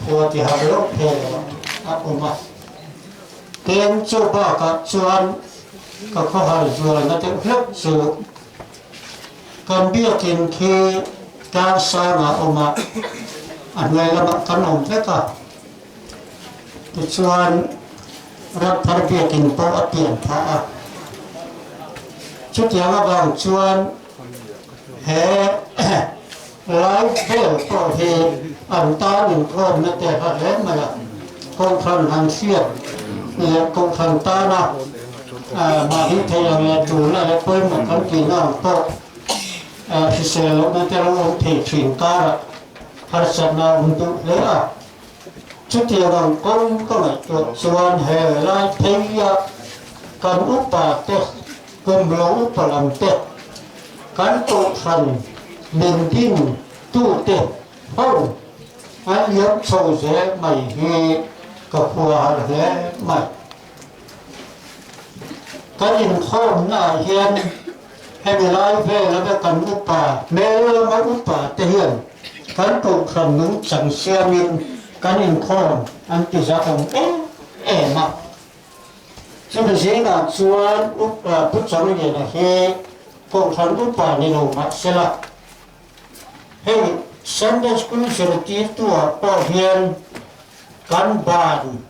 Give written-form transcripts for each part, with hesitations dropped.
Khua ti har loh phel a awm a. Tin, chu bakah chuan ka khawhar zualna deuh hlek chu kan biakin khi tlang sangah awm a, a hnuai lamah kan awm vek a. Tichuan, Ramthar biakin pawh a pian phah a. Chutiang avang chuan he lai vel pawh hi an tan inkhawmna te a hle mai a, Kohhran han hriat leh Kohhran tana mahni thei ang leh tul a leh pawimawh kan tihna ang pawh hrisel lohna te lo awm thei thin karah harsatna a awm duh hle a. Chutiang ang kawng ka ngaihtuah chuan he lai pheia kan upa te, kum lo upa lam te, kan kohhran min din tute ho an liam chho zel mai hi ka khua har hle mai. Kan inkhawmna ah hian hemi lai vela ve kan upa hmel lama upa te hian kan kohhran nungchang siamin kan inkhawm an ti zak ang em em a. Chumi zingah chuan upa Pu Changliana hi kohhran upa ni lo mahsela hei Sunday School zirtirtu ah pawh hian kan ban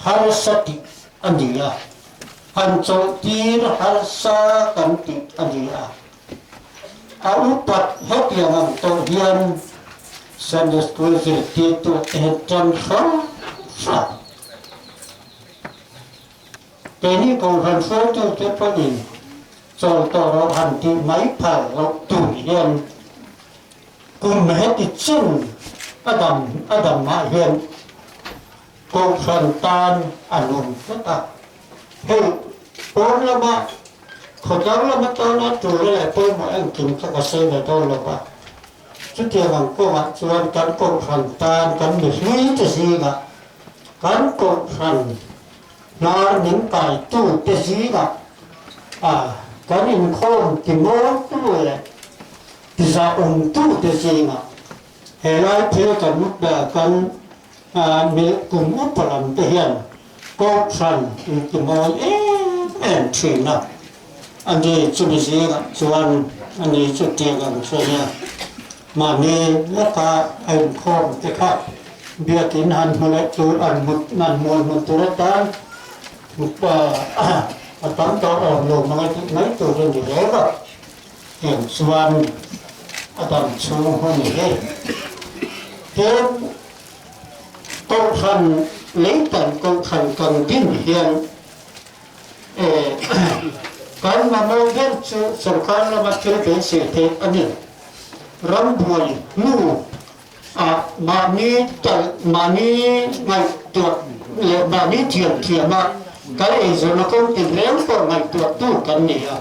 harsa tih a ni a, han chawlhtir harsa kan tih a ni a. A upat hetiang ang tawh hian Sunday School zirtirtu te hian tan hrang hrang. Keini Kohhran hruaitute pawhin chawl tawh rawh han tih mai phal loh tur hian Kum heti chin a dam a dam ah hian Kohhran tan a nung tlat a. Hei pawn lama khawtlang lama tana tura leh pawimawh engkim kha ka sawi ve dawn lo va. Chutiang ang kawngah chuan kan Kohhran tan kan mi hlui te zingah kan Kohhran hnar min kaitu te zingah a kan inkhawm timawtu leh Tizahawmtute zingah he lai thil kan kan milh kum upa lam te hian Kohhran intimawi em em thin a, a ni chumi zingah chuan a ni chu tiang ang chu a nia. Mahni lawka a inkhawm te kha biakin han hmu leh tur an hmu an hmual hmun tur atan a tam tawh awm lo mang a tih mai tur a ni reng a. Tiang chuan a dam chhung hun hi tin Kohhran leitan Kohhran kan din hian kan mamawh ber chu sorkar lama thil beisei theih a ni. Rambuai hnu ah mahni talh mahni ngaihtuah leh mahni thiam thiam a kan eizawnna kawng tinreng pawh ngaihtuahtu kan ni a.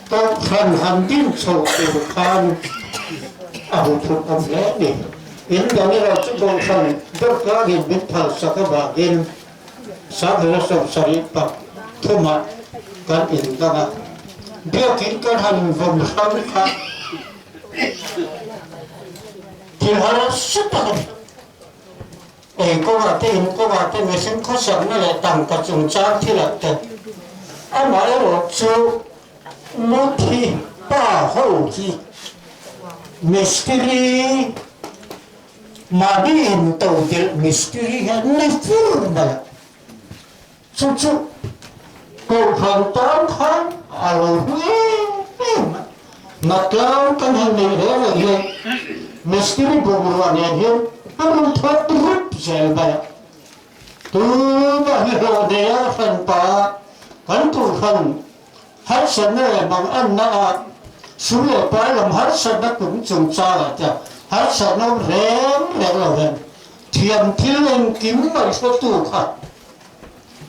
Kohhran han din chho tur khan a huphurh awm hle a ni. In dang erawh chu Kohhran dawrtlangin min phalsak avangin Sanghela 70 pak thumah kan indang a. Biakin kan han vawm hrang kha thil harsa tak a ni. Ei kawngah te, in kawngah te, mihring khawsakna leh tangka chungchang thilah te amaherawhchu Muthi pa ho hi mistiri mahni intodelh mistiri hian ni fur mai a, chu chu Kohhran tan khan a lo hlu em em a, Hnatlang kan han neih reng reng hian mistiri bungrua nen hian a rawn thawk rup zel mai a. Tunah hi hlawh nei a hranpa kan Kohhran harsatna leh manganna ah sum leh pai lam harsatna kum chungchangah te harsatna awm reng reng lo hian thiam thil engkim mai hretu kha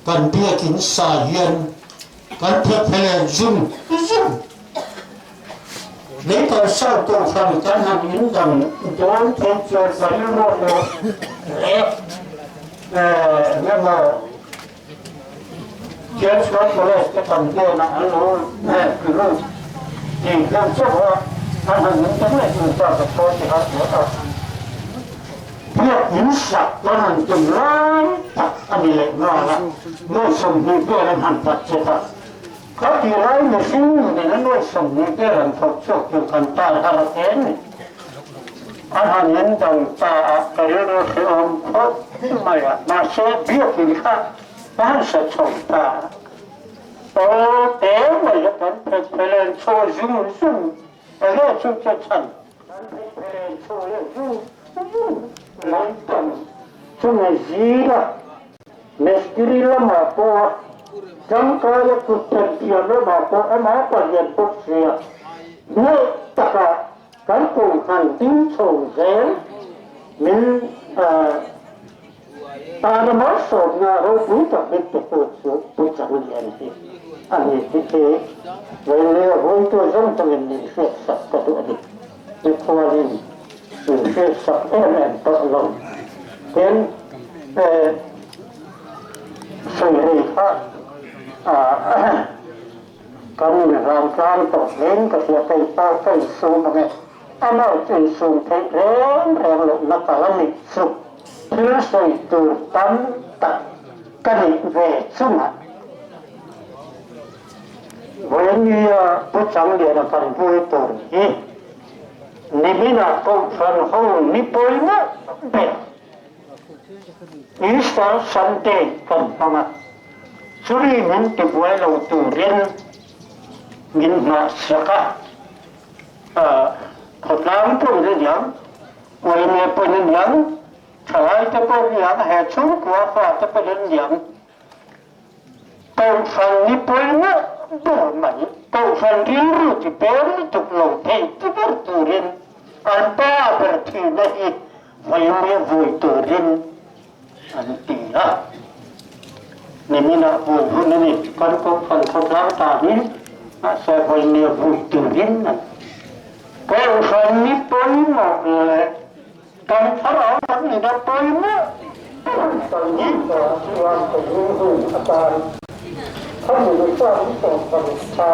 kan biakin sa hian kan phephelen zung zung. Leitan sang Kohhran kan han indang dawn phei chuan ka rilru leh emaw James College te kan hnenah an lo group tih deuh chauh a, an han indang leh tur ta ka sawi ti har hle a. Biak. sak kan han tum lai tak a ni leh nghal a, nuai 20 vel an han budget a. Ka ti lai mihring nunin a nuai 20 vel an thawk chhuak tur kan tar har hle a ni. A han in dang ta a, ka rilru hrehawm khawp mai a, mahse biakin kha ka han sa chho ta a. Aw te mai a kan phet phelen chho zung zung enge chu che chhan. Kan phet phelen chho leh zung zung mai tam chumi zira mistiri lamah pawh tangkaia kut themthiam lamah pawh amah palian bawk sia hneh taka kan kohhran ding chho zel min Tana malsawmna ropui tak min pe tu chu Pu Changlian hi a ni tih hi Vailea hruaitu zawng zawngin min hriatsak ka duh a ni. Mikhualin min hriatsak em em tawh lo. Tin, sawi rei kha kan inhlangtlang tawh hlein ka hria, kei pawh ka insum ang e. Amah chu insum theih reng reng lohna kal a nih chu thil sawi tur tam tak ka nih ve chungah Vawinia Pu Changliana kan buai tur hi niminah Kohhran ho ni pawimawh ber Easter Sunday kan hmang a, chumi min tibuai lo turin min hnawhsak a. Khawtlang pawhin a niang, uaime pawhin a niang, thalaite pawh a niang, he chhungkua fate pawhin an niang. Kohhran ni pawimawh ber mai, kohhran rilru ti peng lutuk lo thei ti ber turin an pa ber thihna hi vawiin vui turin an ti a. Niminah vui hun a ni, kan kohhran khawtlang ta hi mahse vawiin vui turin an ti. Kohhran ni pawimawh leh kan thlarau kan nuna pawimawh ber kan nih vang chuan ka rilru atan khami ni chuan ni 16 kha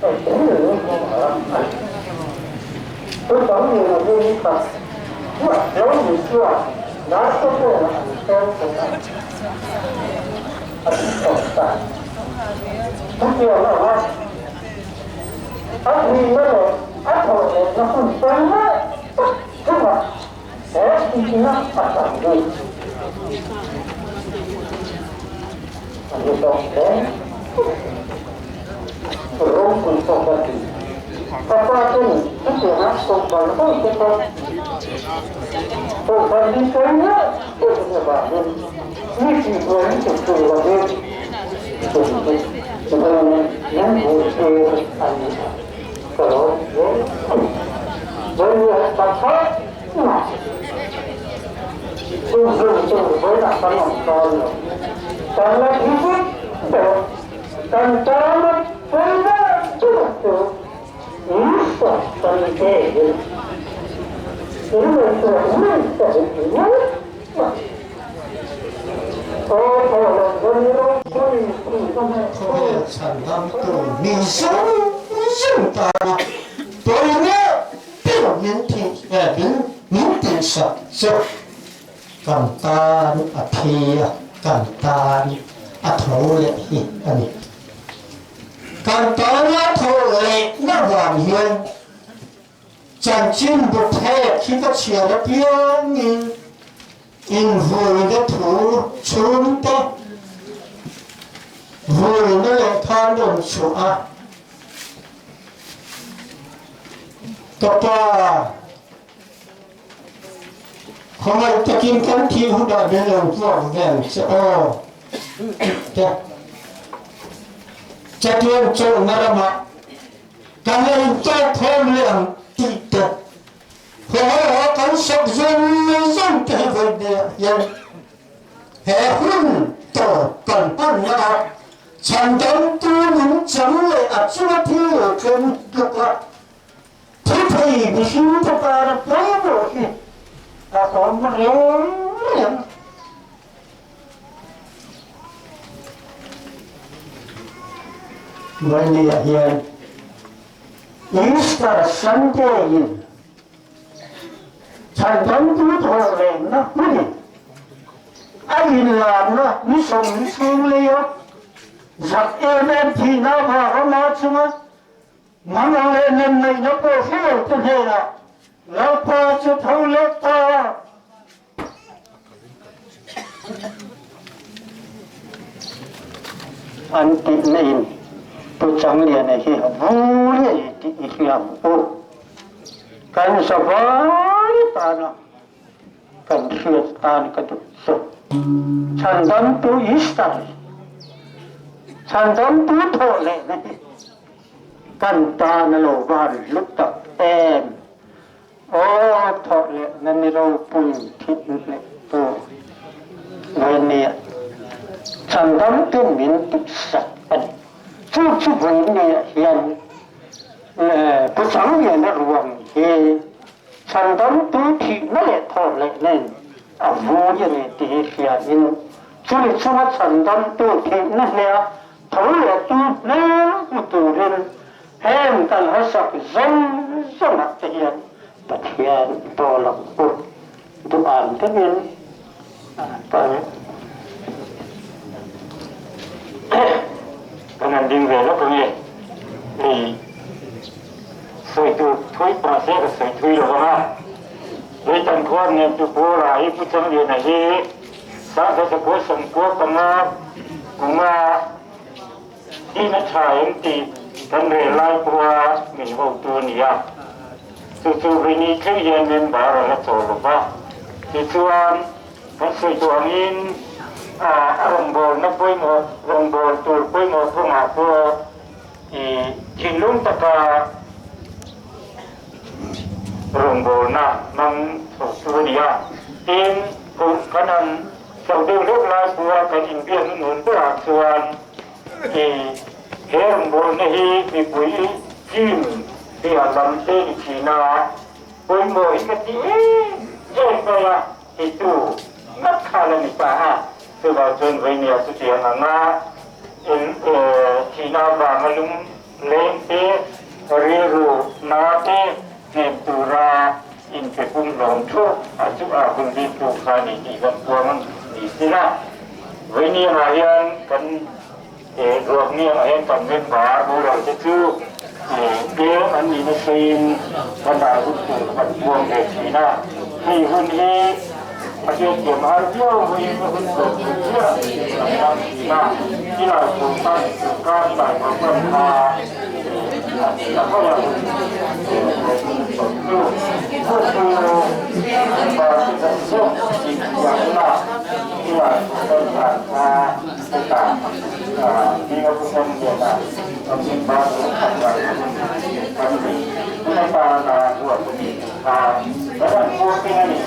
April a ni. Chutang nena vui kha Huat lo ni chuan nasa pawh an sawm thei ang a ti tawp ta. Chutiang anga a thihna leh a thawh lehna hun pawimawh tak chungah he thihna a tam bik a ni tawh hle. Ropui pawh ka ti. Ka pa ten chutianga kohhran ho te pawh kohhran hi pawimawh deuh in avangin mi tihbuai lutuk tur lovin tum chu min vui tir a ni a, ka lawm hle a ni. Vawiin pakhat mah chu zung tur vawiinah kan awm dawn lo. Kan la thi vek dawn. Kan tana pawimawh ber chu Isua kan ngeiin in ngaihtuah ngei ta hi ngawt mai. Aw thaw lo vawi ropui tih ka hmuh chu. Khawvel chhandamtu mi zawng zawng tana pawimawh ber min thih min min tihsak chu Kan tan a thi a, kan tan a tho leh hi a ni. Kan tan a tho lehna vang hian chanchin bu phek hi ka chhiar apiangin invuina thu chhungte vuina leh khan rawn chhuah a, ka pa, Khawngaih takin kan thih hunah min lo puak vel che aw. Te chatuan chawlhna ramah kan la intawk thawm leh ang tih te haw kan sak zawng zawng te hi vawihneh hian he hun tawp kan hmanna ah chhandamtu nungchang leh a chunga thil lo thleng tluk a Thupui mihring te tana pawimawh hi a awm reng reng. Vawinia hian Easter Sunday in chhandamtu thawh rengna hmunin. A inlarna ni sawm chhung leia zak em em thihna avanga ma chunga mangang leh nem ngaihna pawh hre lo te hnenah Lalpa chu tho leh ta. An tihna in Pu Changliana hi vur a ni tih i hria ang u. Kan zavai tana kan hriat tan ka duh chu Chhandamtu Easter Chhandamtu thawh lehna hi kan tan a lo van hlu tak em. Aw thawh lehna ni ropui thih hnehtu Vawinia Chhandamtu min tiksak a ni. Chu chu Vawinia hian Pu Changliana ruang hi Chhandamtu thihna leh thawh lehna in a vui a ni tih hi hriain chumi chunga Chhandamtu thihna hneha tho lehtu hmel hmu turin Heng kan hmasak zawng zawngah te hian Pathian pawl ang u duh ang deuhin kan Kan han ding ve lawk ange. Hei sawi tur thui pah se ka sawi thui lo vang a. Hei kan khua nen tu Pawla hi Pu Changliana hi Sangkhat 95 kuma Tin a tha em tih kan rel lai pawha min hotu a ni a, chu chu Rini thleng hian member a la chawl lo va. Tichuan, kan sawi tawh angin a rawngbawlna pawimawh, rawngbâwl tur pawimawh kawngah pawh i thinlung taka rawngbawlna hmang chhotu a ni a. Tin, kan han Chau deuh hlek lai pawha kan inbiakna nun berah chuan i he rawngbawlna hi mipui team piah lam te ni thin a, pawimawh hi ka ti em em mai a titu ngat khan a ni ta a. Chuvang chuan Vainia chutiang anga in thihna avanga lung leng te, rilru na te hnem tura inpe pumhlawm thuak a chu a hun bik tu kha ni tih kan puang a ni si a. Vawiin ah hian kan ruak niang ah hian kan member boral te chu peng an nih nasa in kan dah hun tur kan puang ve thin a. Hei hun hi a hriatthiam har viau maiin a hun tawp thei chiah kan hmang thin a. Silai tur tan kar tlai program kha a tho a chu chu party zawng zawng infiamna silai tur kan hlan kha hetah hminga pu Sangliana kan inbar tur tak lai kan nei hun atana ruat a ni tih kha kan han puang thin a ni.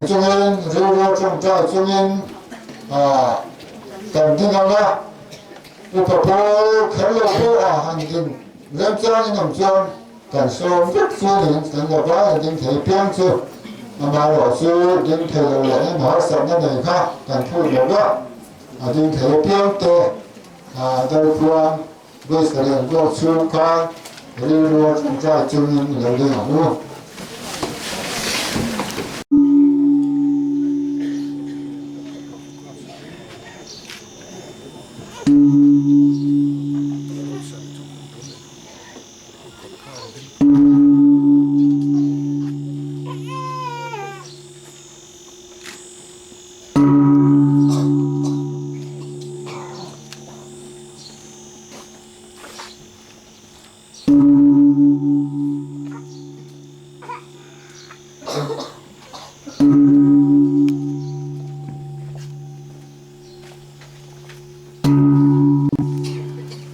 Chungin rilru tawngtai chungin kan ding ang a, upa pawl kher lo pawh a han din remchang in awm chuan Kan sawm vek chu niin kan la vai a ding thei piang chu amaherawh chu ding thei lo leh eng harsatna nei kha kan phut lo va, a ding thei apiang te Darkhuang Base lian zawk chhung khan rilru a tawngtai chungin i lo ding ang u.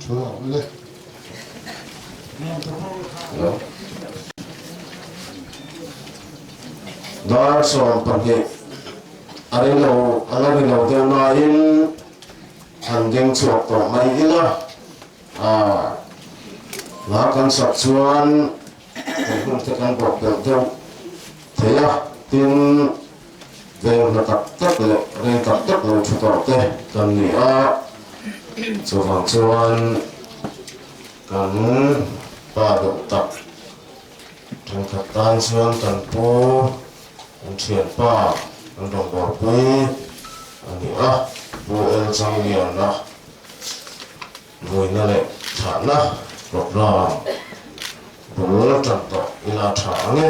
Thu ang le. Dar 12 a rei lo a la ri lo deuh laiin han ding chhuak tawh mai ila a hla kan sak chuan kan hun te kan bawk belh deuh thei a, tin veng hna tak tak leh rei tak tak lo thu tawh te kan ni a, chuvang chuan kan pa deuh tak. Thenkhat tan chuan kan pu, kan thianpa, kan rawngbawlpui a ni a, Pu El Changliana vuina leh thlahna programme bul tan tawh ila tha ang e.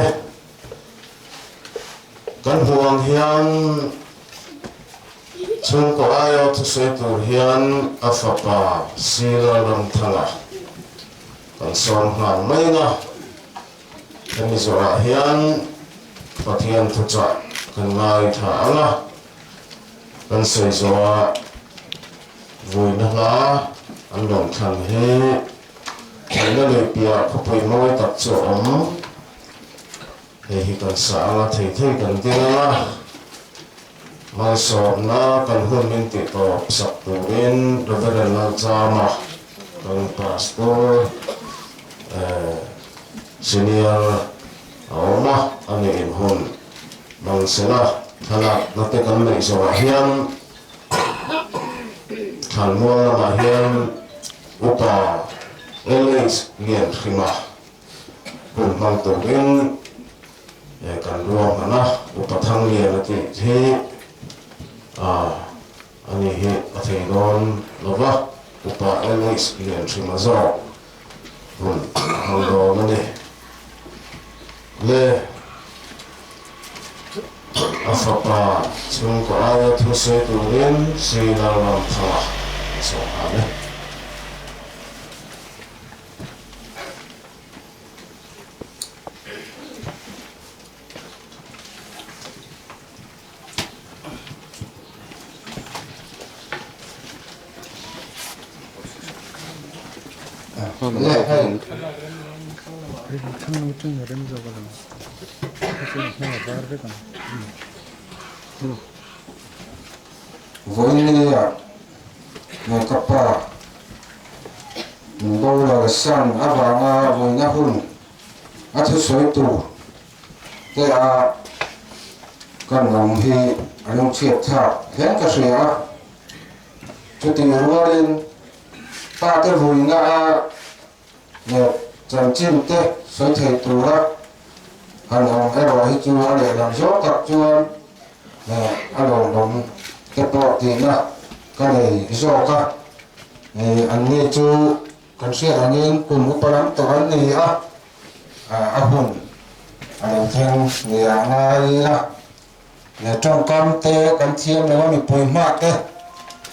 Kan hmuh ang hian chhungkaw aia thusawi tur hian a fapa Sila Ramthanga, Kan sawm nghal mai na. Hemi zawhah hian Pathian thuchah kan ngai tha ang a, kan sawi zawhah vuina hla an rawn thlan hi theihna lui piah khawpui mawi tak chu a awm. Hei hi kan sa ang a, thei thei kan ding ang a, malsawmna kan hun min tih tawp sak turin Reverend Lalchama kan Pastor Senior a awm a, a nih in hun hmang sela thlalakna te kan neih zawhah hian Thlanmual lamah hian Upa LH Lianhrima Hun hmang turin kan ruahman a, Upa Thanglian a tih hi a ni hi a thei dawn lo va, Upa LH Lianhrima zawk hun a hmang dawn a ni. Le a fapa chhungkaw aia thu sawi turin Sri Lalramthanga a sawm nghal e. Vawinia ka pa Boral san avanga vawiina hun a thusawi tur te a kan awm hi a lungchhiat thlak hle ka hria a. Chutih rualin pa te vawiina a leh chanchin te sawi thei tura han awm erawh hi chu a lehlam zawng tak chuan a lawmawm te pawh tihna ka nei zawk a. Anni chu kan hriat angin kum upa lam tawh an ni a, a hun a lo thleng ni ah ngai ila. Tawngkam te kan thiam lo a, mipui hmah te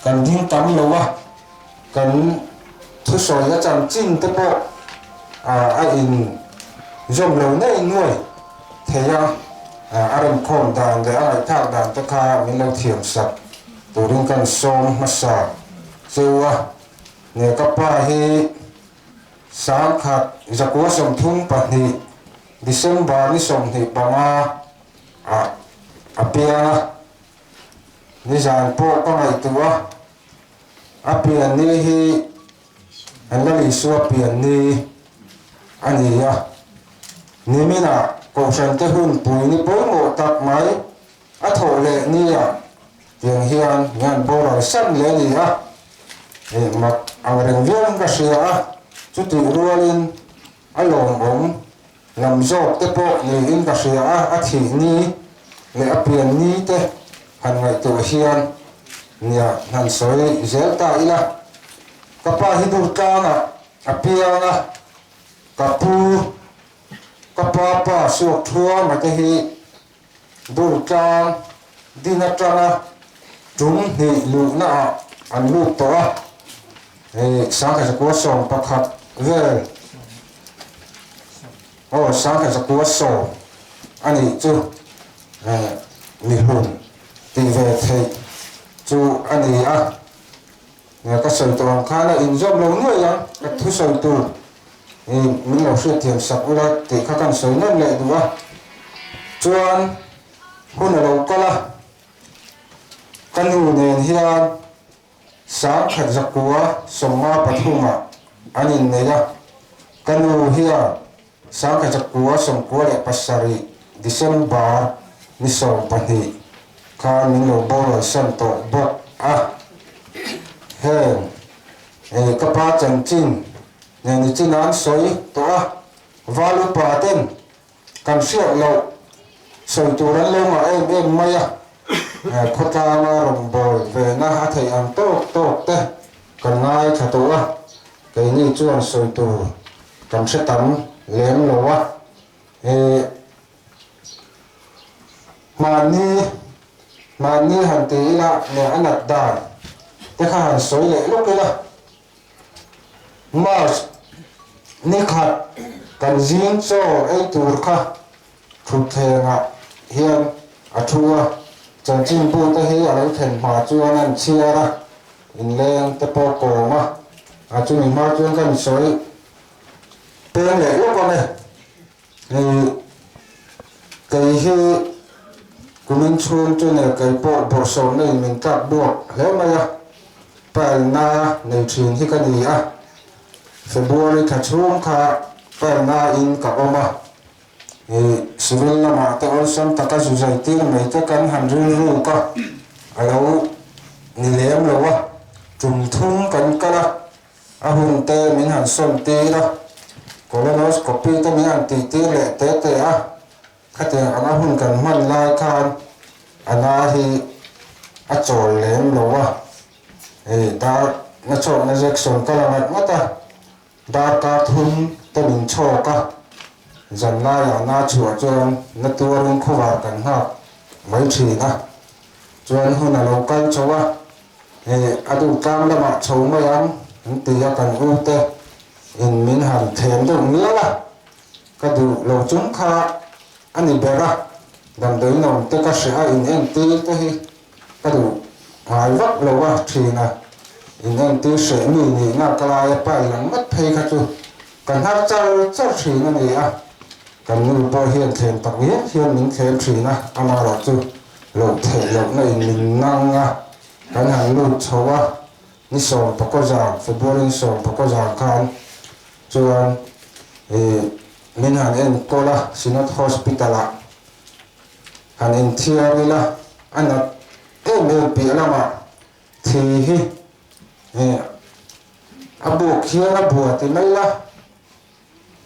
kan ding tam lo a, kan thusawi a chanchin te pawh a in zawm lo nei nuai thei a, a remkhawm dan leh a ngaihthlak dan te kha min lo thiam sak turin kan sawm hmasa cheu a. Ka pa hi 1932 December ni 25 ah a piang a, nizan pawh ka ngaihtuah a, a pian ni hi Lal Isua pian ni a ni a, niminah Kohhran te hun pui ni pawimawh tak mai a thawh leh ni ah tiang hian hian boral san leh a ni a, ih mak ang reng viau in ka hria a, chutih rualin a lawmawm Lam zawk te pawh niin ka hria a, a thih ni leh a pian ni te han ngaihtuah hian nia han sawi zel ta ila. Ka pa hi Durtlangah a piang a, ka pu, ka pa pa Suak Thuama te hi Durtlang din atanga tum hnih luhna ah an lut tawh a, hei 1911 vel aw 1910 a nih chu mihlun tih ve theih chu a ni a, ka sawi tawh ang khan a inzawm lo nuai ang ka thusawi tur. Min lo hriatthiam sak ula tih kha kan sawi nawn leh duh a. Chuan Hun a lo kal a, ka nu nen hian 1993 ah an innei a, ka nu hian 1997 December ni 12 khan min lo boralsan tawh bawk a. Heng ka pa chanchin nen i chin an sawi tawh a, val upa ten Kan hriat loh sawi tur an lo ngah em em mai a, khawtlanga rawngbâwl vena a theih ang tawk tawk te kan ngaithla tawh a, keini chuan sawi tur kan hre tam lem lo a, hmanni hmanni han ti ila leh a nat dan te kha han sawi leh lawk ila. March ni khat kan zing chaw ei tur kha thutthlengah hian a thu a, chanchinbu te hi a lo thlen hma chuan an chhiar a, inleng te pawh kawm a, a chumi hma chuan ka insawi peng leh lawk ang e. Hei kei hi kumin chhung chu nia kei pawh bawrhsawmna in min tlak buak hle mai a, paelna nei thin hi ka ni a, February thla chhung kha paelna in ka awm a, hei civil lamah te awlsam taka zu zai tir mai te kan han rilruk a, a lo ni lem lo a, tum thum kan kal a. A hun te min han sawn tir a, colonoscopy te min han tih tir leh te te a, khatiang anga hun kan hman lai khan a na hi a chawl lem lo a, hei dar na chhawkna Jackson ka la ngat ngat a, darkar thum te min chhawk a, zan laiah na chhuah chuan na tuarin khuvar kan nghak mai thin a, chuan hun a lo kal chho a. Hei a duh tlang lamah chho mai ang an ti a, kan u te in min han thlem deuh mial a, ka duh lo chung kha a ni ber a, damdawi nawm te ka hreh a, in entir te hi ka duh ngai vak lo a thin a, in entir hreh mi nihna ka lai a pai lang ngawt phei kha chu ka hnar char char thin a ni a, kan nu pawh hian thlem tak ngial hian min thlem thin a, amaherawhchu Loh theih lohna in min nang a, kan han lut chho a, ni 10 zan, February ni 10 zan khan chuan ih min han enkawl a, Synod Hospital ah han inthiar ila, a nat em em piah lamah thi hi ih a buk hian a bua ti mai a,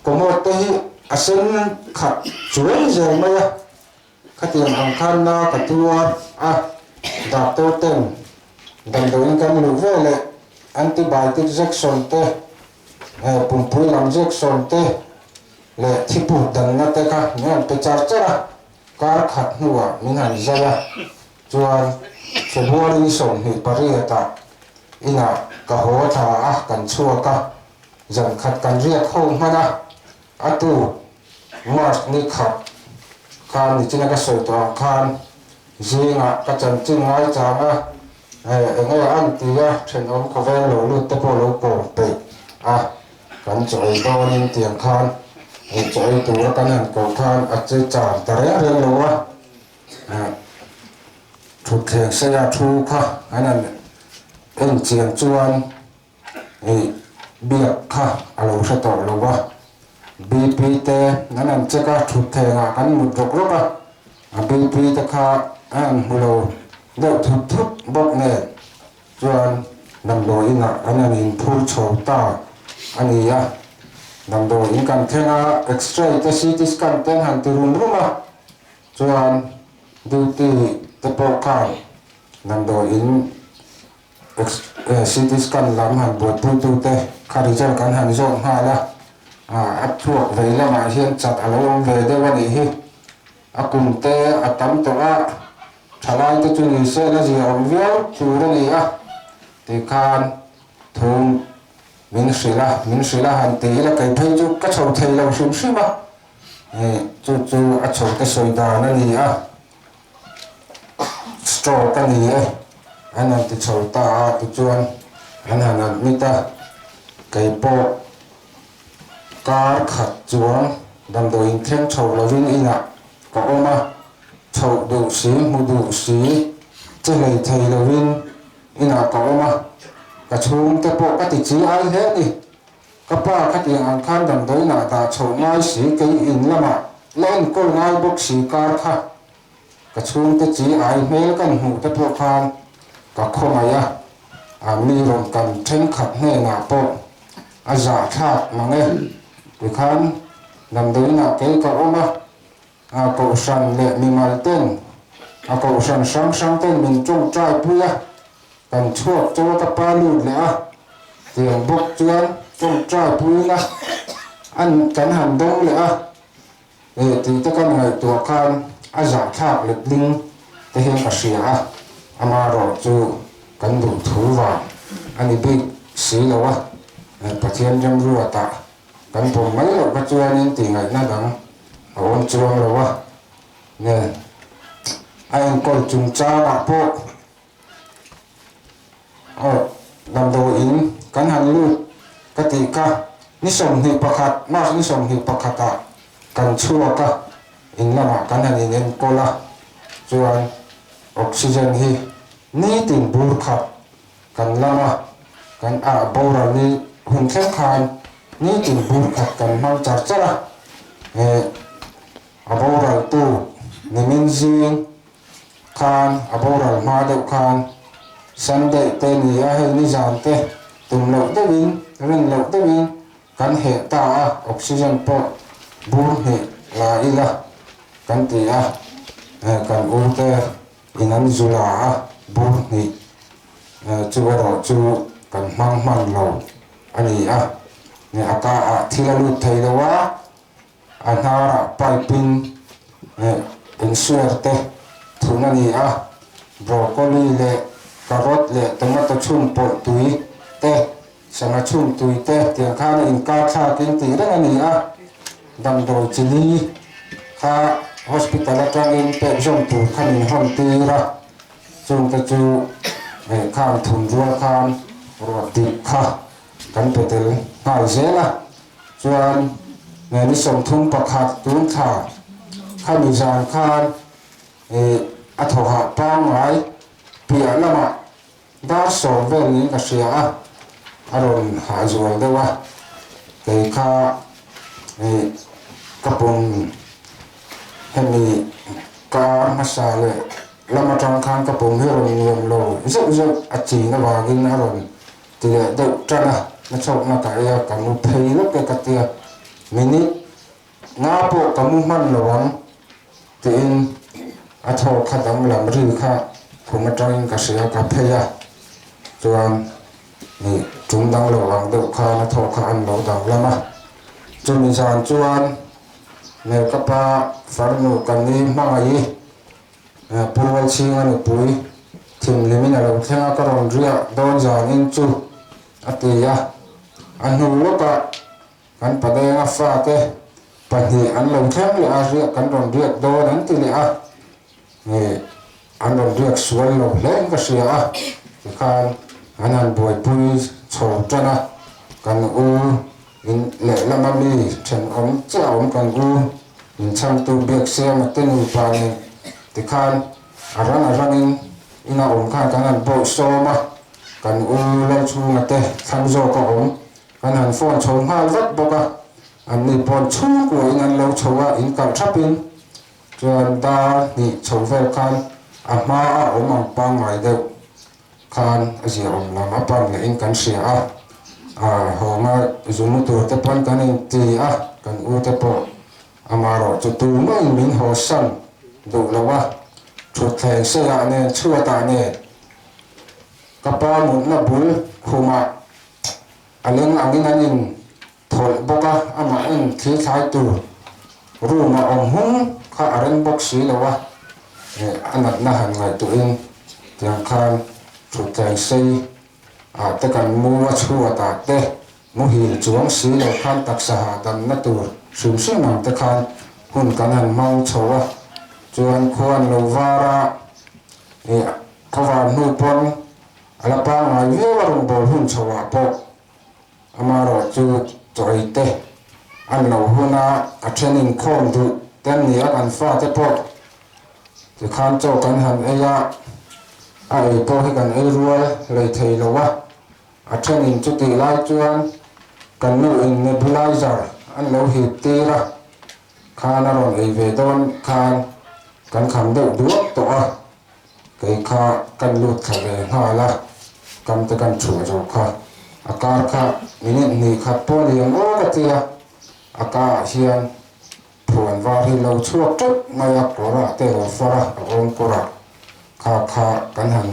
commode te hi a sen khat chuai zel mai a. Khatiang ang khan na ka tuar a, doctor ten damdawiin kan luh ve leh antibiotic jection te, pumpui lam jection te leh thiput danna te kha min han pe char char a, kar khat hnuah min han zai a, chuan February ni 28 ah inah ka haw thla a, kan chhuak a, zan khat kan riak ho hman a, A tu March ni khat khan nichina ka sawi tawh ang khan zingah ka chanchin ngaichang a, eng nge an ti a, thenawm khawvel lo lut te pawh lo kawm peih a, kan chaw ei dawnin tiang khan chaw ei tura kan han koh khan a che char ta reng reng lo a, thutthleng seia thu kha an han en chiang chuan Hei biak kha a lo hre tawh lo a, BP te an han check a, thutthleng ah kan mut rawk rawk a, a BP te kha a han hmu lo deuh thut thut bawk nen chuan damdawi inah an han inphur chho ta a ni a, damdawi in kan thleng a, x-ray te CT scan te an han ti rum rum a, chuan duty te pawh khan damdawi in CT scan lam han buaipuitute kha result kan han zawt nghal a, a thluak vei lamah hian chat a lo awm ve deuh a nih hi. A kum te a tam tawh a, thalai te chu ni se la zia awm viau tur a ni a, tikhan thu min hrilh a, min hrilh a han ti ila kei phei chu ka chho thei lo hrim hrim a, chu chu a chho te sawi dan a ni a. Stroke a ni e, an han ti chho ta a, tichuan an han admit a, kei pawh kar khat chuang damdawiin thleng chho lovin inah ka awm a, Chhoh duh si, hmu duh si, che hlei thei lovin inah ka awm a, ka chhungte pawh ka ti chi ai hle a ni. Ka pa khatiang ang khan damdawiinah dah chhoh ngai si, kei in lamah la enkawl ngai bawk si kar kha ka chhungte chi ai hmel kan hmuh te pawh khan ka khawngaih a, a mi rawn kan thenkhat hnenah pawh a zahthlak mang e. Tikhan damdawiinah kei ka awm a, A kohhran leh mimal ten, a kohhran hrang hrang ten min tawngtai pui a, kan chhuak chaw a ka pa lut leh a, tiang bawk chuan tawngtai puina an kan han dawng leh a, eh tih te kan ngaihtuah khan a zahthlak letling te hian ka hria a, amaherawh chu kan duh thu vang a ni bik si lo a, Pathian remruatah Kan pawm mai loh kha chuanin tihngaihna dang a awm chuang lo a, nge a enkawl chungchangah pawh aw damdawiin kan han lut ka tih kha ni 21 March ni 21 ah kan chhuak a, in lamah kan han inenkawl a, chuan oxygen hi nitin bur khat Kan lama kan ah boral ni hun thleng khan nitin bur khat kan hmang char char a, he a boral tu nimin zing khan a boral hma deuh khan Sunday te ni a hei nizan te tum loh deuhin rin loh deuhin kan heh ta a, oxygen pawh bur hnih la ila kan ti a, kan u te In an zu la a, bur hnih chu erawh chu kan hmang hman lo a ni a, a ka ah thil a lut thei lo a, a hnar ah pipe in insuar te thun a ni a, broccoli leh carrot leh tomato chhun pawlh tui te, sangha chhun tui te tiang khan a inkar thlak in tih reng a ni a. Damdawi chili kha hospital atangin pek zawm tur kha min hawn tir a, chungte chu khang thun rual khan ruah dip kha kan pe tel nghal zel a, chuan ni 31 tun thla khami zan khan a thawhah pangngai piah lamah Dar sawm vel niin ka hria a, a rawn hah zual deuh a, kei kha ih ka pum hemi kar hmasa leh lam atang khan ka pum hi a rawn nuam lo zeuh zeuh a chin avangin a rawn ti leh deuh tan a, na chhawkna ka ei a, ka mu phei lawk e ka tia, minute nga pawh ka mu hman lo ang. Tiin a thaw kha danglam ri kha khum atangin ka hria ka phei a, chuan ih tum dang lo ang deuh khan a thaw kha an lo danglam a. Chumi zan chuan nge ka pa farnu ka ni hmangaih i Pu Rualchhinga nupui thimhlimin a lo thleng a, ka rawn riah dawn zanin chu a ti a, a hnu lawkah Kan Padenga fate pahnih an lo thleng leh a, riak kan rawn riak dawn an ti leh a, nge an rawn riak sual lo hle in ka hria a, tikhan an han buaipui chho tan a, kan u in lehlama mi thenawm chiah a awm kan u in chhangtu Biaksiama te nupa nen tikhan a rang a rangin ina awm khan kan han bawihsawm a, kan u Lalchhunga te thlang zawk a awm. An han phone chho nghal vat bawk a, an ni pawn chhungkua in an lo chho a, in kalh thap in chuan dar hnih chho vel khan a hma a awm ang pangngai deuh khan a zia awm lam a pan leh in kan hria a, a hawnga zu mu tur te pawn kan in ti a, kan u te pawh amarawh chu tumah in min haw san duh lo a, thutthleng seiah nen chhuatah nen ka pa mutna bul khumah A leng angin an in thawlh bawk a, amah en thil thlai tur room a awm hung kha a rem bawk si lo a, a natna han ngaihtuahin tiang khan thutthleng sei ah te kan mu a chhuat ah te muhil chuang si lo khan taksa hahdamna tur hrim hrim ang te khan hun kan han hmang chho a, chuan khuan lo var a, khawvar hnu pawn A la pangngai viau a rawn bawl hun chho ah pawh amaherawh chu chawi te an lo hun a, a then inkhawm duh te an ni a, kan fate pawh Tikhan chaw kan han ei a, a ei pawh hi kan ei rual hlei thei lo a, a thenin chutih lai chuan kan nu in nebulizer an lo hip tir a, khan a rawn ei ve dawn khan kan kham deuh duak tawh a, kei kha kan lut thla ve nghal a, kam te kan thuah zo kha a kar kha minute hnih khat pawh a liam aw ka ti a, a ka ah hian Phuan var hi lo chhuak teuh mai a, kawrah te lo far a, a awm kawrah kha kha kan han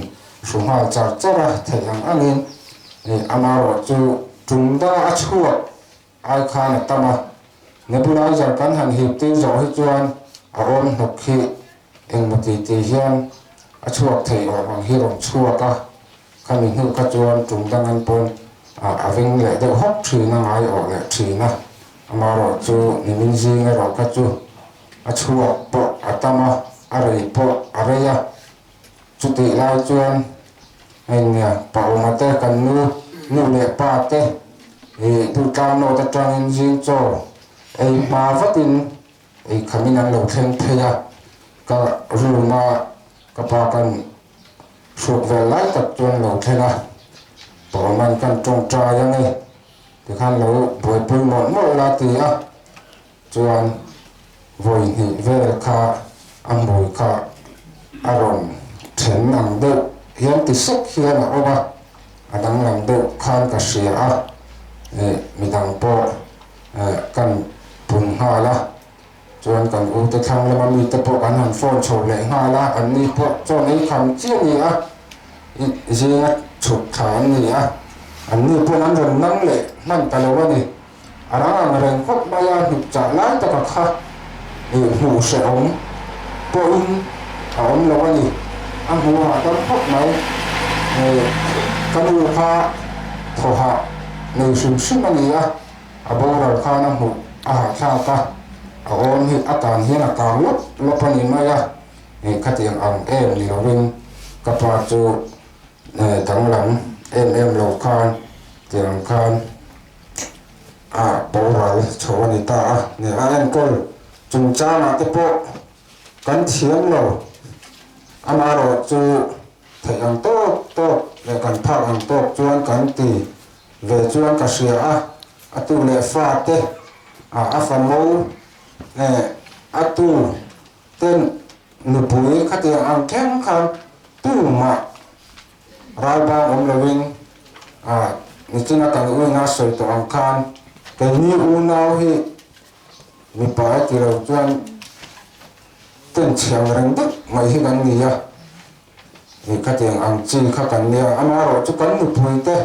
hru nghal char char a, theih ang angin ih amaherawhchu tum danga a chhuak ai khan a tam a, nebulizer kan han hip tir zawh hi chuan a awm hnawk hi engmaw ti ti hian a chhuak thei awm ang hi rawn chhuak a, khami hnu kha chuan tum dang an pawn a veng leh deuh hawk thin a, ngai awh leh thin a. Amaherawhchu nimin zing erawh kha chu a chhuak pawh a tam a, a rei pawh a rei a. Chutih lai chuan hei nia Pauma te kan nu nu leh pa te ih Dutlang North atangin zing chaw ei hma vatin ei khamin an lo thleng phei a, ka room a ka pa kan hruk vel lai tak chuan lo thleng a, Pauma'n kan tawngtai ange. Tikhan lo buaipui mawlh mawlh la ti a, chuan vawi hnih vel kha a hmui kha a rawn then ang deuh hian ti sek hian a awm a, a danglam deuh khan ka hria a, ih midang pawh kan pun nghal a, chuan kan ute thlang lama mite pawh kan han phone chho leh nghal a, an ni pawh chaw nei kham chiah a ni a, ih zinga chhuk thla an ni a, an ni pawn an rawn nang leh hman ta lo a ni, a rang ang reng khawp mai a, hnuk chah lai taka kha ih hmuh hrehawm pawhin a awm lo a ni, a hmuh hahdam khawp mai, ih ka nu kha thawhah nei hrim hrim a ni a. A boral khan a hmuh a hahthlak a, a awm hi a tan hian a kang lawp lawp a ni mai a, ih khatiang ang em ni lovin ka pa chu danglam em em lo khan tiang khan a boral chho a ni ta a, ni a enkawl chungchangah te pawh kan thiam lo, amaherawhchu theih ang tawk tawk leh kan phak ang tawk chuan kan ti. Ve chuan ka hria a, a tu leh fa te, a fa mo eh a tu ten nupui khatiang ang thleng khan tumah ralbang awm loin ah nichina kan uina sawi tawh ang khan keini unau hi mipa e ti lo chuan ten chhiang reng deuh mai hi kan ni a. Ih khatiang ang chi kha kan nia, amaherawh chu kan nupui te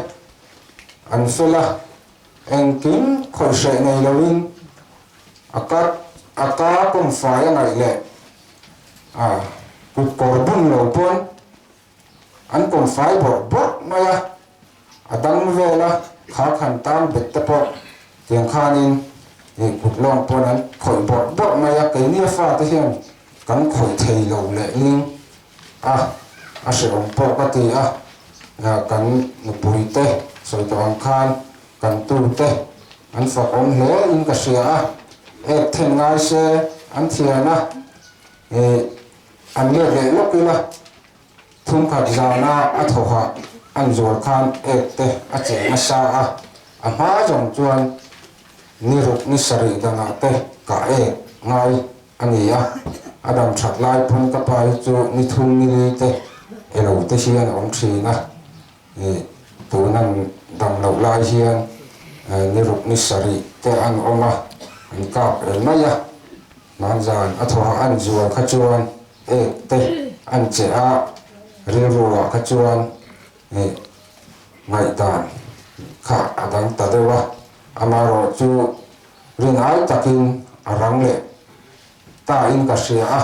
an fel a, engkim khawih hreh nei loin a ka a ka kawm fai a ngaih leh a kut kawr bun lo pawn an kawm fai bawrh bawrh mai a, a dang vel a kha khan tan bet te pawh tiang khanin ih kut lawng pawn an khawih bawrh bawrh mai a, keini a fate hian kan khawih thei lo leh ling a, a hrehawm pawh ka ti a, kan nupui te sawi tawh ang khan kan tu te an fakawm hle in ka hria a, ek then ngai se an thian a, ih an let leh lawk ila thumkhat zana a thawhah an zual khan ek te a cheh nasa a, a hma zawng chuan ni ruk ni sarih danah te ka ek ngai A ni a, a dam that lai pawn ka pa hi chu ni thum ni li te elo te hian a awm thin a, ih tunan dam loh lai hian ni ruk ni sarih te an awm a, an kap el mai a, hmanzan a thawh a an zual kha chuan ek te an che a, rilru ah kha chuan ih ngaihdan kha a dang ta deuh a, amaherawh chu Rinai takin a rang leh ta in ka hria a,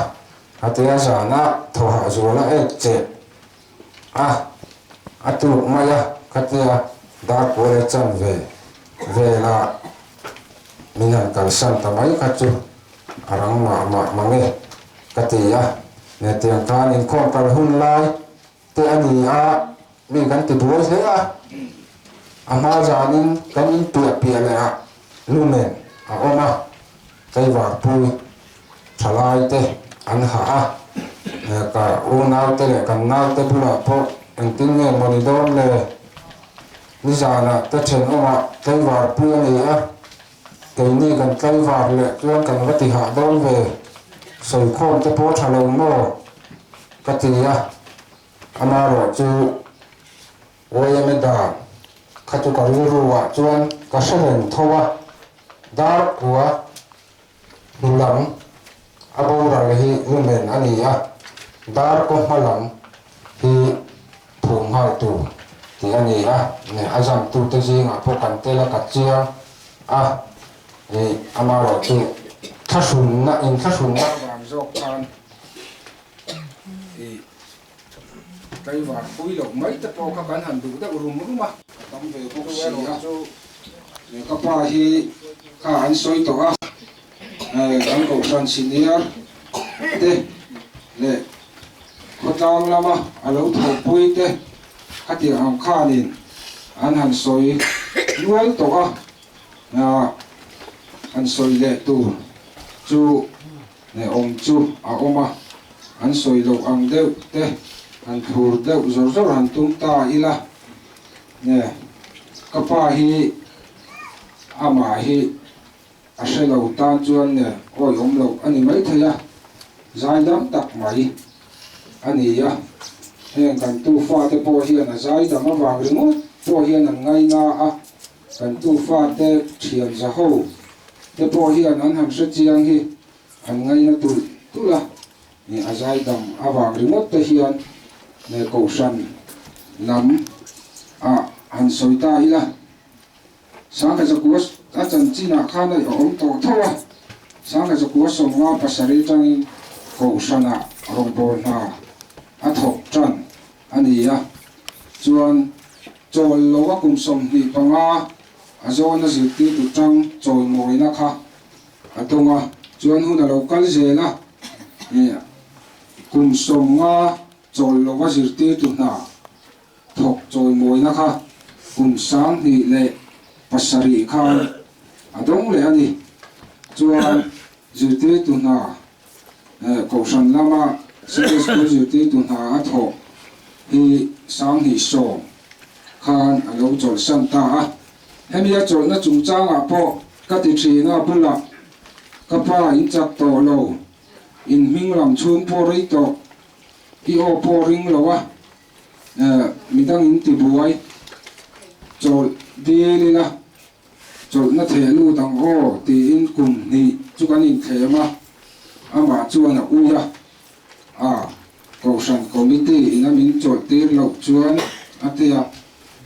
Hatia zana thawhah zuala ek che a, a tuk mai a, khatia dar kual e chan ve vela min han kalsan ta mai kha chu a rang mah mah mang e ka ti a, hetiang khan inkhawm kal hun lai te a ni a, mi kan ti buai hle a, a hma zanin kan in piah piah leh ah lumen a awm a, Keivarpui thalai te an hah a, Unaute leh kan naute bulah pawh engtin nge maw ni dawn le? Nizanah te thenawmah tlaivar pui a ni a, keini kan tlaivar leh chuan kan va ti hah dawn ve, sawikhawm te pawh tha lo maw? ka ti a, amaherawhchu YMA dan kha chu ka rilru ah chuan ka hre reng tho a, dar kua hnu lam a boral hi lumen a ni a, dar kaw hma lam hi phum nghal tur tih a ni a, a zamtute zingah pawh kan tel a ka chiang a, amaherawhchu thlahrunna inthlahrunna avang zawk khan i Tlaivar pui loh mai te pawh kha kan han duh deuh rum rum a. Ka tam ve bawk si a, ka pa hi kha an sawi tawh a, kan kohhran senior te leh khawtlang lama a lo thawhpui te khatiang ang khanin an han sawi nual tawh a, han sawi leh tur chu Hnehawm chu a awm a, an sawi loh ang deuh te han thlur deuh zawr zawr han tum ta ila, nge ka pa hi amah hi a hre lo tan chuan nge awihawm loh a ni maithei a, zaidam tak mai a ni a, heng kan tufa te pawh hian a zaidam avang ringawt pawh hian an ngaina a, Kan tufate thian zaho te pawh hian an han hre chiang hi an ngaina tulh tulh a, nge a zaidam avang ringawt te hian nge kohhran lam ah han sawi ta ila, Sangha zakua a chanchin ah khan a awm tawh tho a, Sangha zakua 57 tangin kohhran ah rawngbâwl hna a thawk tan a ni a, chuan Chawl lo a kum 25 a zawna zirtirtu tang chawimawina kha a dawng a, chuan hun a lo kal zel a, kum 50 chawl lo a zirtirtu hna thawk chawimawina kha kum 2007 khan a dawng leh a ni. Chuan zirtirtu hna Kohhran lama Sunday School zirtirtu hna a thawh hi 2010 khan a lo chawlhsan ta a. Hemi a chawlhna chungchangah pawh ka ti thin a, bulah ka pa in chak tawh lo, in hming lam chhung pawh rei tawh, i aw pawh ring lo a, midang in tibuai chawlh dil ila. Chawlhna theh lut ang aw tiin kum hnih chu kan inthlem a, amah chuan a ui a, a Kohhran Committee ina min chawlh tir loh chuan a ti a,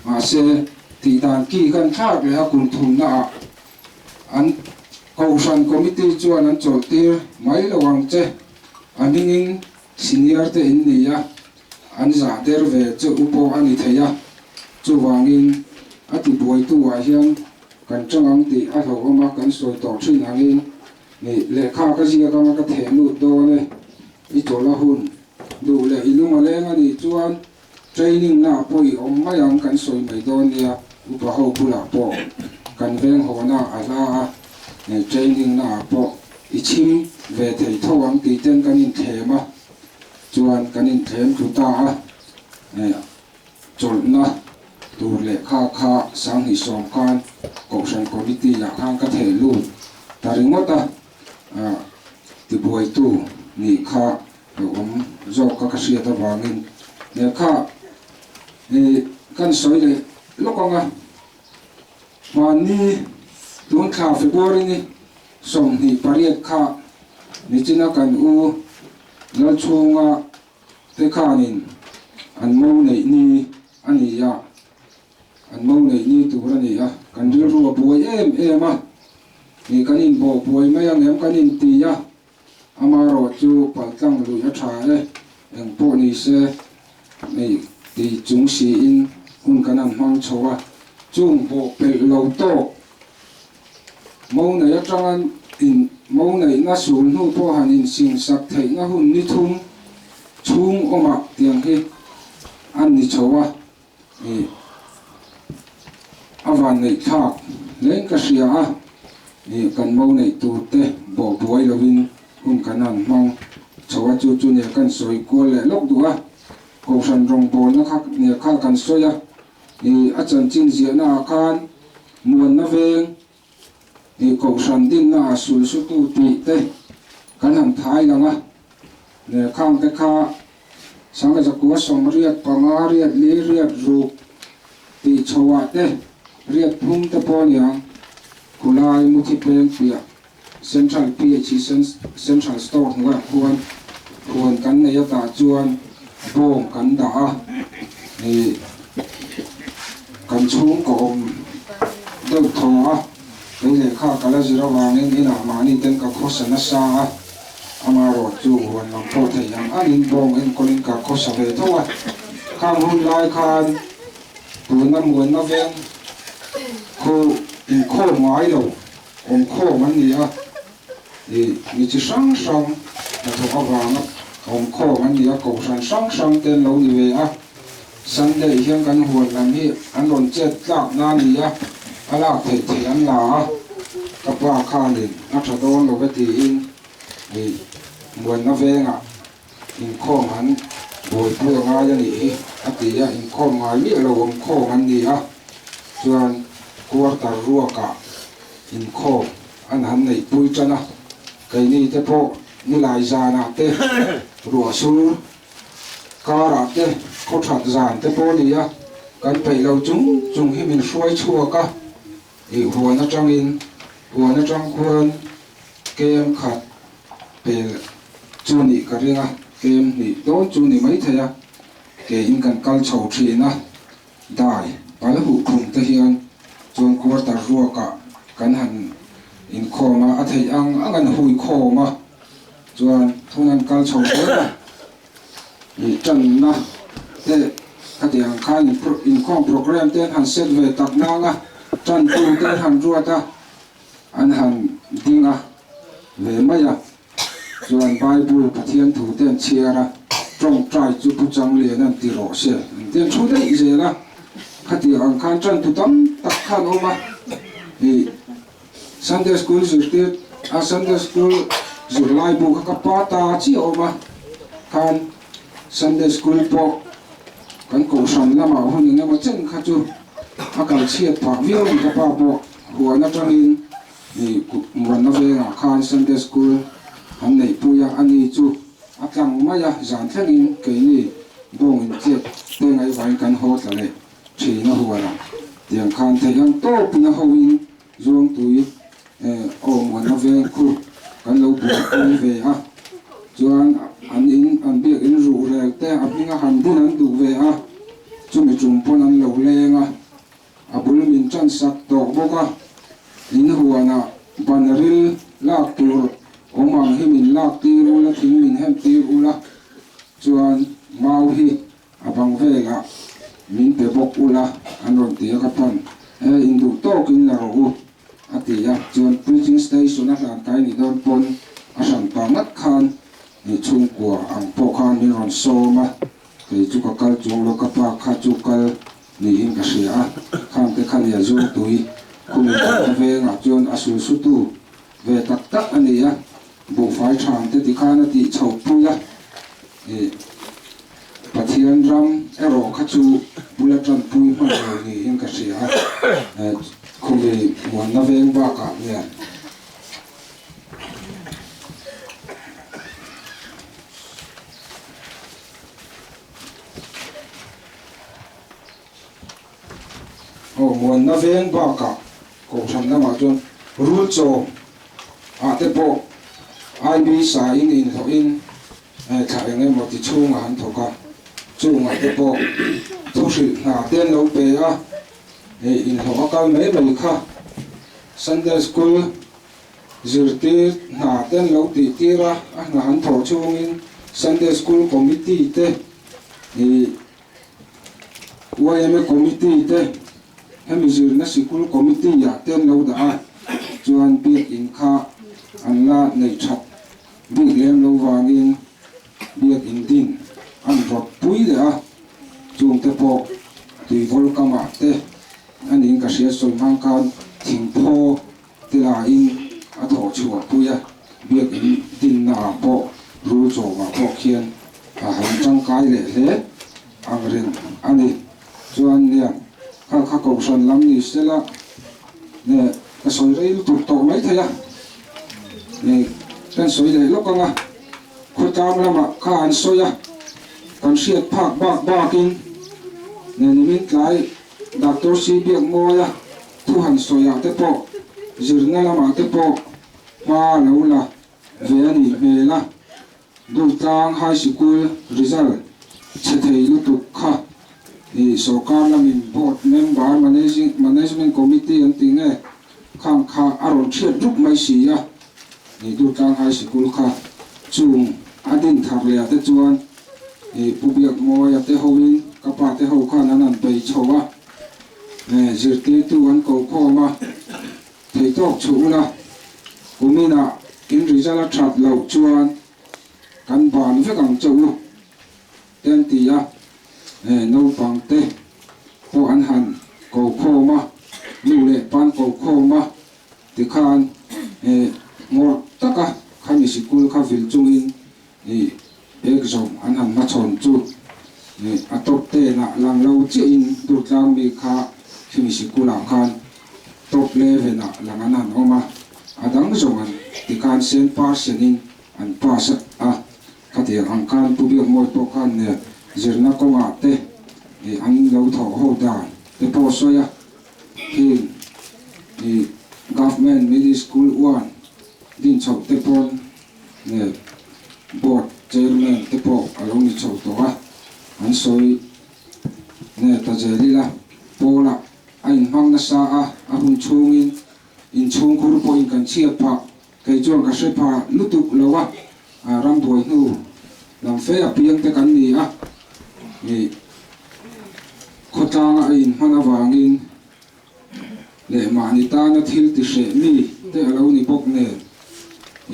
mahse tih dan ki kan thlak leh a kum thumna ah an Kohhran Committee chuan an chawlh tir mai lo ang che, a hmingin senior te in ni a, An zah der ve che u pawh a ni thei a, chuvangin a ti buaitu ah hian kan tang ang tih a hlauhawm a, kan sawi tawh thin angin ni lehkha ka ziak anga ka theh lut dawn e, i chawlh a hun duh leh i lung a leng a nih chuan training na ah pawh i awm mai ang kan sawi mai dawn nia, upa ho bulah pawh kan veng haw na a hla a, training na ah pawh i chhim ve thei tho ang tih ten kan inthlem a. Chuan kan inthlem tlu ta a, chawlhna tur lehkha kha 2010 khan Kohhran Committee ah khan ka theh lut ta ringawt a, tibuaitu nih kha lo awm zawk ka ka hriat avangin lehkha kan sawi leh lawk ang a, hmanni tun thla February ni 28 kha nichina kan u Lalchhunga te khanin an mo neih ni a ni a, an mo neih ni tur a ni a, kan rilru a buai em em a, ni kan inbawh buai mai ang em kan inti a, amaherawh chu paltlang luih a tha e, eng pawh ni se ni ti chung siin hun kan han hmang chho a, chung bawh pelh lo tawk Mo nei atanga in mo neihna sul hnu pawh han insingsak theihna hun ni thum chhung awmah tiang hi an ni chho a, ih a van neih thlak hlein ka hria a, ih kan mo neih tur te bawh buai lovin hun kan han hmang. Chho a chu chu nia kan sawi kual leh lawk duh a, Kohhran rawngbawlna kha nia kha kan sawi a, ih a chanchin ziahna ah khan muanna veng ih Kohhran dinna ah sul sutu tih te kan han thai lang a, nia khang te kha Sangha zakua 85 riat li riat ruk tih chho ah te riat phum te pawh aniang khulai muthi peng piah Central PHC Central Store hnuaiah khuan huan kan nei a tah chuan bawng kan dah a, ih kan chhungkaw awm deuh thaw a, kei lehkha ka la zir avangin inah mahni ten ka khawsa nasa a, amaherawh chu huan lam pawh theih ang angin bawng enkawlin ka khawsa ve tho a, khang hun lai khan tuna muanna veng khu inkhawm ngai lo. Awmkhawm an ni a, ih mi chi hrang hrang hnathawk avanga awmkhawm an ni a, kohhran hrang hrang te an lo ni ve a, Sunday hian kan huan lam hi an rawn chet tlak na a ni a, a lak theih theih an la a, ka pa khanin a tha dawn lo ve tiin ih muanna vengah inkhawm an buaipui a ngai a nih hi a ti a, inkhawm ngai miah lo awmkhawm an ni a, chuan quarter ruakah inkhawm an han neihpui tan a, keini te pawh nilai zanah te ruah sur karah te khaw that zan te pawh a ni a, kan peih lo chung chung hi min hruai chhuak a, ih huan atangin huan atang khuan kem khat Pel chu nih ka ring a, kem hnih dawn chu ni maithei a, kein kan kal chho thin a, dai pal huh khum te hian chuan quarter ruakah kan han inkhawm a, a theih ang ang an hui khawm a, chuan thun an kal chho zel a, ih tanna te khati ang khan inkhawm program te an han set ve tak nang a, tantu te an han ruat a. An han ding a ve mai a, chuan Bible Pathian thu te an chhiar a, tawngtai chu Pu Changlian an ti rawh se an ti an thu daih zel a, khatiang ang khan tantu tam tak khan awm a, ih Sunday School zirtir a Sunday School zirlai bu kha ka pa ta chiah awm a, khan Sunday School pawh kan kohhran lamah hun eng emaw chen kha chu a kal chhiat phah viau ni ka pa pawh. Huan atangin ih muanna vengah khan Sunday School an neihpui a, ani chu a tlang mai a, zan thlengin keini bawng intiat te ngaihvain kan haw tla leh thin a huanah tiang khan theih ang tawpin a hoin Zuangtui aw muanna veng khu kan lo buaipui ve a, chuan an in an biak in ruhrel te a hminga han bun an duh ve a, chumi tum pawn an lo leng a. A bul min tan sak tawh bawk a, in huanah ban ril lak tur awm ang hi min lak tir ula, thing min hem tir ula, chuan mau hi a bang velah min pe bawk ula an rawn ti a ka pan e induh tawkin la rawh u a ti a, chuan preaching station a hlan kai ni dawn pawn a hran pa ngat khan chhungkua ang pawh khan min rawn sawm a, kei chu ka kal chuang lo ka pa kha chu kal Niin ka hria a, khangte kha nia Zuangtui khumi kawrte vengah chuan a sulsutu ve tak tak a ni a, buhfai thangte tikhan a tih chhoh pui a, ih Pathian ram erawh kha chu bula tanpui hman lo niin ka hria a, khumi muanna veng bakah hian. Aw muanna veng bakah kohhran lamah chuan rul chaw ah te pawh IB sa in inhlawhin thla eng emaw ti chhungah an thawk a, chungah te pawh thu hrilh hna te an lo pe a, hei inhlawh a kal mai mai kha Sunday School zirtir hna te an lo tih tir a, a hna an thawh chhungin Sunday School Committee te ih YMA Committee te hemi zirna sikul Committee ah te an lo dah a, chuan biakin kha an la nei that bik lem lo vangin biakin din an rawt pui leh a, chungte pawh tuivawl kamah te a niin ka hria sawi hmang khan thingphaw te lahin a thawh chhuah pui a, biakin dinna ah pawh rul chawmah. tangkai leh hle ang reng a ni. Chuan nia, kha kha kohhran lam ni sela nge ka sawi rei lutuk tawh mai thei a, nge kan sawi leh lawk ang a, khawtlang lamah kha an sawi a, kan hriat phak bak bakin nge nimin tlai Doctor Si Biakmawia thu han sawiah te pawh zirna lamah te pawh hma a lo la ve a nih hmel a. Durtlang High Sikul result chhe thei lutuk kha i sawrkar lamin board member managing management committee an tih nge khang kha a rawn thiat rup mai si a, i Durtlang High Sikul kha chung a din thar leh ah te chuan i Pu Biakmawia te hoin ka pa te ho khan an han bei chho a, zirtirtu an ko khawm a. Theihtawk chhuh ula, kuminah in result a that loh chuan kan ban vek ang che u te an ti a, naupang te pawh an han ko khawm a, nu leh pan ko khawm a tikhan ngawrh taka khami sikul kha vil chungin exam an han hmachhawn chu a top tenah lang lo chiahin Durtlang mi kha khimi sikulah khan top level-ah lang an han awm a, a dang zawng an tikhan sen par senin an pass a, khatiang ang khan Pu Biakmawi pawh khan zirna kawngah te an lo thawh ho dan te pawh sawi a, heng Government Middle School one dinchhoh te pawn Nge board chairman te pawh a lo ni chho tawh a, an sawi nge ta zel ila, Paula a inhmang nasa a, a hun chhungin inchhungkhur pawhin kan chhiat phah, kei chuan ka hre pha lutuk lo a, rambuai hnu lam fe a piang te kan ni a, ih khawtlanga a inhman avangin leh mahni tana thil ti hreh mi te a lo ni bawk nen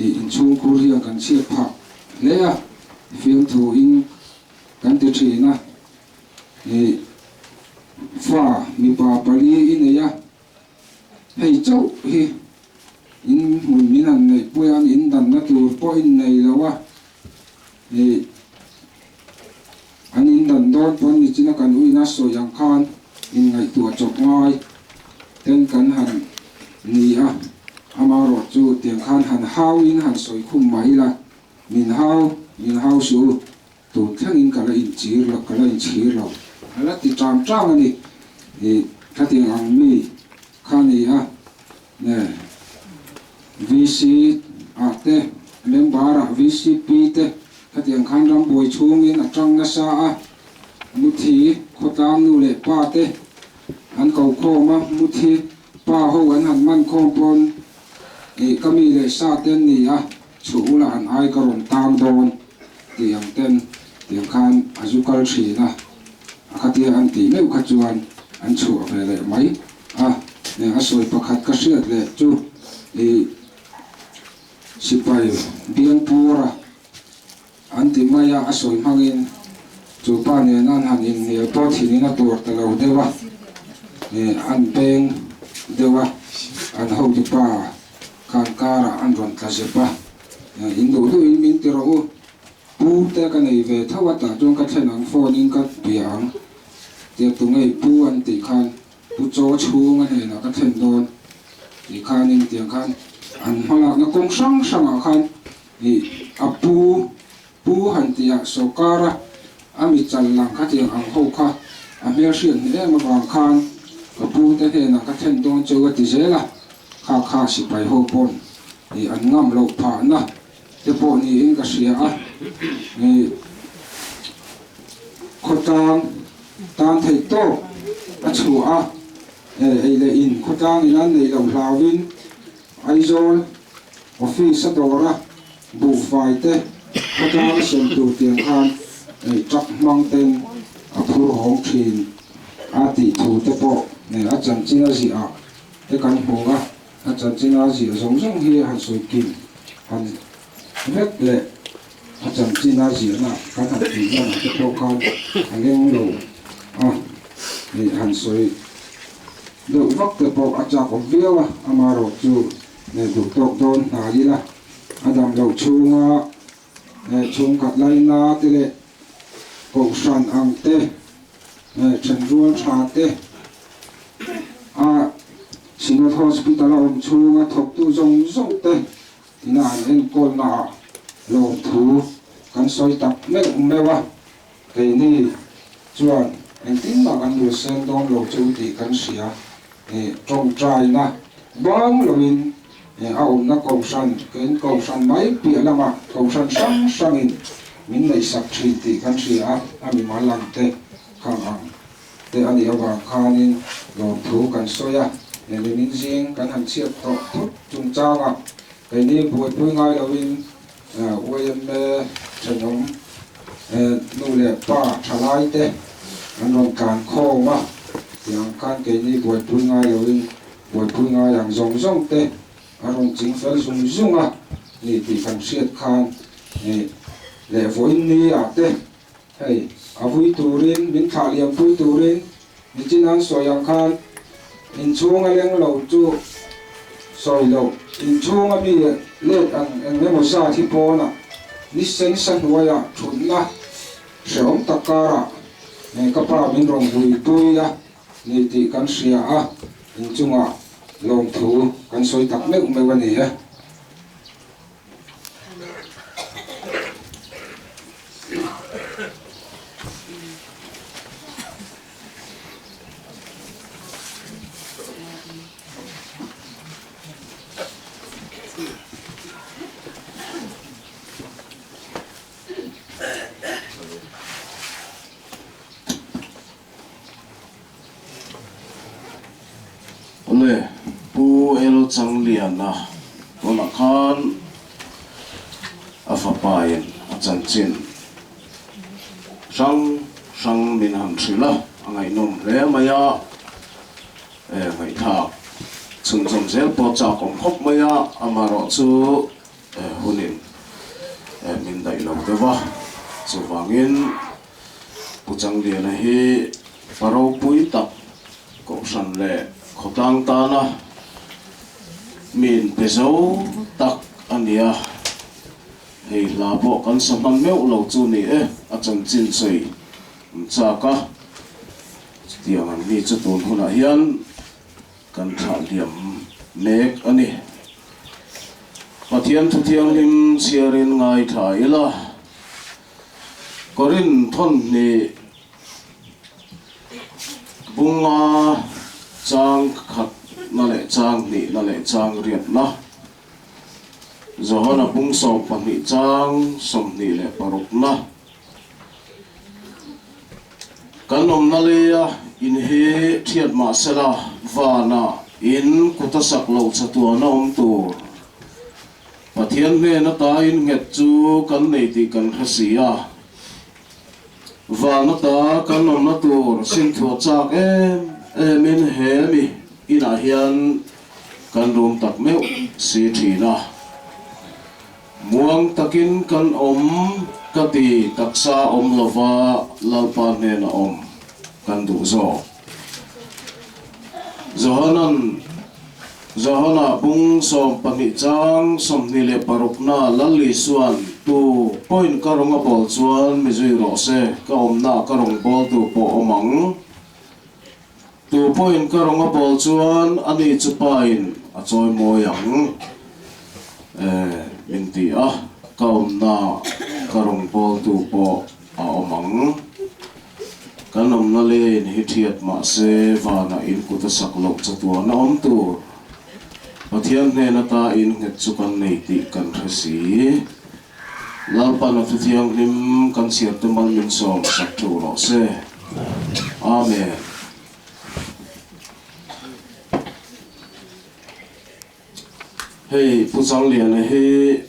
ih inchhungkhur hian kan chhiat phah hle a, fiamthu in kan ti thin a, ih fa mipa pali i nei a, hei chauh hi in hmun min han neihpui a, an in danna tur pawh in nei lo a, ih An in dan dawn pawn nichina kan uina sawi ang khan inngaihtuah chawp ngai ten kan han ni a, amarawh chu tiang khan han hau in han sawi khum mah ila, min hau, min hau suh u, tun thlengin ka la inchir lo, ka la inchhir lo, a la ti ṭam ṭam a ni. Ih, khatiang ang mi kha ni a, nge VC ah te, member ah VCP te, Khatiang khan rambuai chhungin a tang nasa a, Muthi khawtlang nu leh pa te an ko khawm a, Muthi pa ho an han man khawm pawn ih ka mi leh sa te an ni a, chhuh ula an ai ka rawn tang dawn tih ang ten tiang khan a zu kal thin a, a khatia an tih meuh kha chuan an chhuah ve leh mai a, a sawi pakhat ka hriat leh chu ih. Sipai Biangpura an ti mai a, a sawi hmangin chu pa nen an han inhnial pawh thinin a tuar ta lo deuh a, an beng deuh a, an hotu pa khan karah an rawn tla zep a, in duh duhin min ti rawh u, pu te ka nei ve tho a tah chuan ka thlen ang phone in ka bia ang tia tu ngei pu an tih khan Pu Chaw chhunga hnenah ka thlen dawn tih khanin tiang khan an hmalakna kawng hrang hrangah khan ih a pu pu han tihah sawrkara a mi chal lang kha tiang ang ho kha a hmelhriat hne em avang khan ka pu te hnenah ka thlen dawn cheu a ti zel a, kha kha sipai ho pawn ih an ngam loh phahna te pawh niin ka hria a, ih khawtlang tan theih tawp a chhuah a, ei leh in khawtlang in an neih loh hlauhin Aizawl office a dawr a, buhfai te khawtlang a sem tur tiang khan ei truck hmang ten a phur hawng thin a tih thu te pawh a chanchin a ziah ah te kan hmu a, a chanchin a ziah zawng zawng hi han sawi kim han vek leh. A chanchin a ziahna kan han tih hmanah te pawh khan a leng lo a, ih han sawi deuh vak te pawh a chak awm viau a, amaherawh chu duh tawk dawn hna ila a dam loh chhunga chhungkhat laina te leh. Kohhran ang te, thenrual tha te, a Synod Hospital a awm chhunga thawktu zawng zawng te ina an enkawlnaah lawmthu kan sawi tak meuh meuh a. Keini chuan engtin mah kan rul sen dawn lo chu tih kan hria. Tawngtaina bang loin a awmna kohhran, kein kohhran mai piah lamah kohhran hrang hrangin min neihsak thin tih kan hria a, a mimal ang te khang ang te a nih avang khanin lawmthu kan sawi a. Nimin zing kan han chhiat tawh thut chungchangah keini buaipui ngai loin YMA thenawm nu leh pa thalai te an rawn tlan khawm a, tiang khan keini buaipui ngai loin buaipui ngai ang zawng zawng te a rawn ching fel zung zung a ni tih kan hriat khan leh vawiin ni ah te hei a vui turin min thlah liam pui turin nichin an sawi ang khan inchhung a leng lo chu sawi loh inchhung a mi let ang eng emaw zat hi pawnah ni sen sa hnuaiah thutna hrehawm tak karah ka pa min rawn vui pui a ni tih kan hria a, inchungah lawmthu kan sawi tak meuh meuh a ni e. Awle, Pu El Changliana tunah khan a fapain a chanchin hrang hrang min han hrilh a, a ngaihnawm hle mai a, e ngaihthlak chhunzawm zel pawh chak awm khawp mai a, amaherawh chu hunin min daih lo deuh a, chuvangin Pu Changliana hi pa ropui tak Kohhran leh khawtlang tana mi inpe zo tak a ni a, hei hla pawh kan sa hman meuh lo chu ni e, a chanchin sawi an chak a, chutiang ang mi chu tun hunah hian kan thlah hliam mek a ni. Pathian Thuthianghlim chhiarin ngaithla ila. Korin thawnhnih bunga chang khatna leh chang hnihna leh chang riatna, Johana bung 12 chang 26na. Kan awmna leia in hi thiat mah sela vana in kut a sak loh chatuana awm tur. Pathian hnen ata innghet chu kan nei tih kan hre si a. Van ata kan awmna tur sinthuah chak em emin he mi inah hian kan rum tak meuh si thin a. Muang takin kan awm ka ti taksa awm lova Lalpa hnena awm kan duh zawk. Johanan Johana bung 12 chang 26 na Lal Isuan tu point ka rawng a bawl chuan mi zui rawh se, ka awmna ka rawng bawltu pawh awm ang. Tu point ka rawng a bawl chuan ani chu pain a chawi mawi ang e min ti a, ka awmna ka rawng bawltu pawh a awm ang. Kan awmna lane hi thiat mahse vanah in kut a sak loh chatuan a awm tur. Pathian hnen ata in nghet chu kan nei tih kan hre si. Lalpan a thuthianghlim kan chhiar te mal min sawm sak thu rawh se. Amen. Hei Pu Changliana hi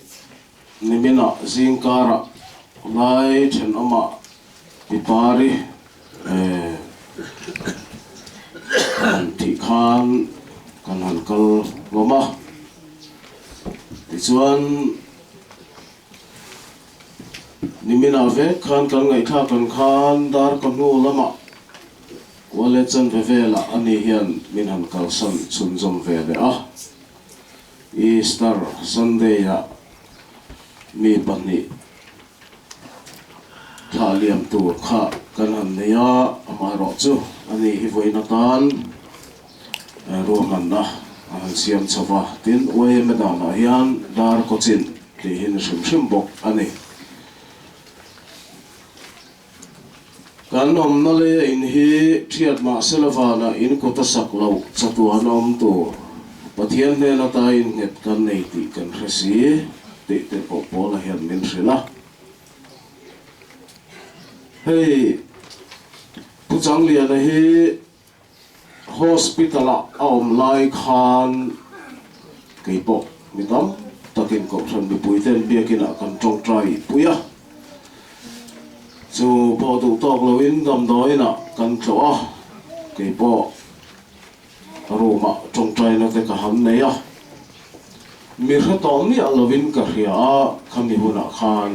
Niminah zingkarah lai thenawmah Pipari kan thih khan kan han kal hlawm a, tichuan niminah vek khan kan ngaihthlak ang khan dar ka hnu lamah kual leh chanve velah ani hian min han kalsan chhunzawm ve leh a. Easter Sunday-ah mi pahnih Thlah liam tur kha kan han nei a, amaherawhchu ani hi vawiin atan ruahmanna a han siam chho va, tin YMA danah hian dar kawchin tih hi ni hrim hrim bawk a ni. Kan awmna leia in hi thiat mahse la vanah in kut a sak loh chatuan a awm tur Pathian hnen ata innghet kan nei tih kan hre si tih te pawh Paula hian min hrilh a. Hei Pu Changliana hi Hospital ah a awm lai khan kei pawh mi tam takin Kohhran mipui ten biakin ah kan tawngtai pui a, chu pawh duh tawk loin damdawiin ah kan tlawh a, kei pawh room ah tawngtaina te ka han nei a, mi hre tawh miah lovin ka hria a, khami hunah khan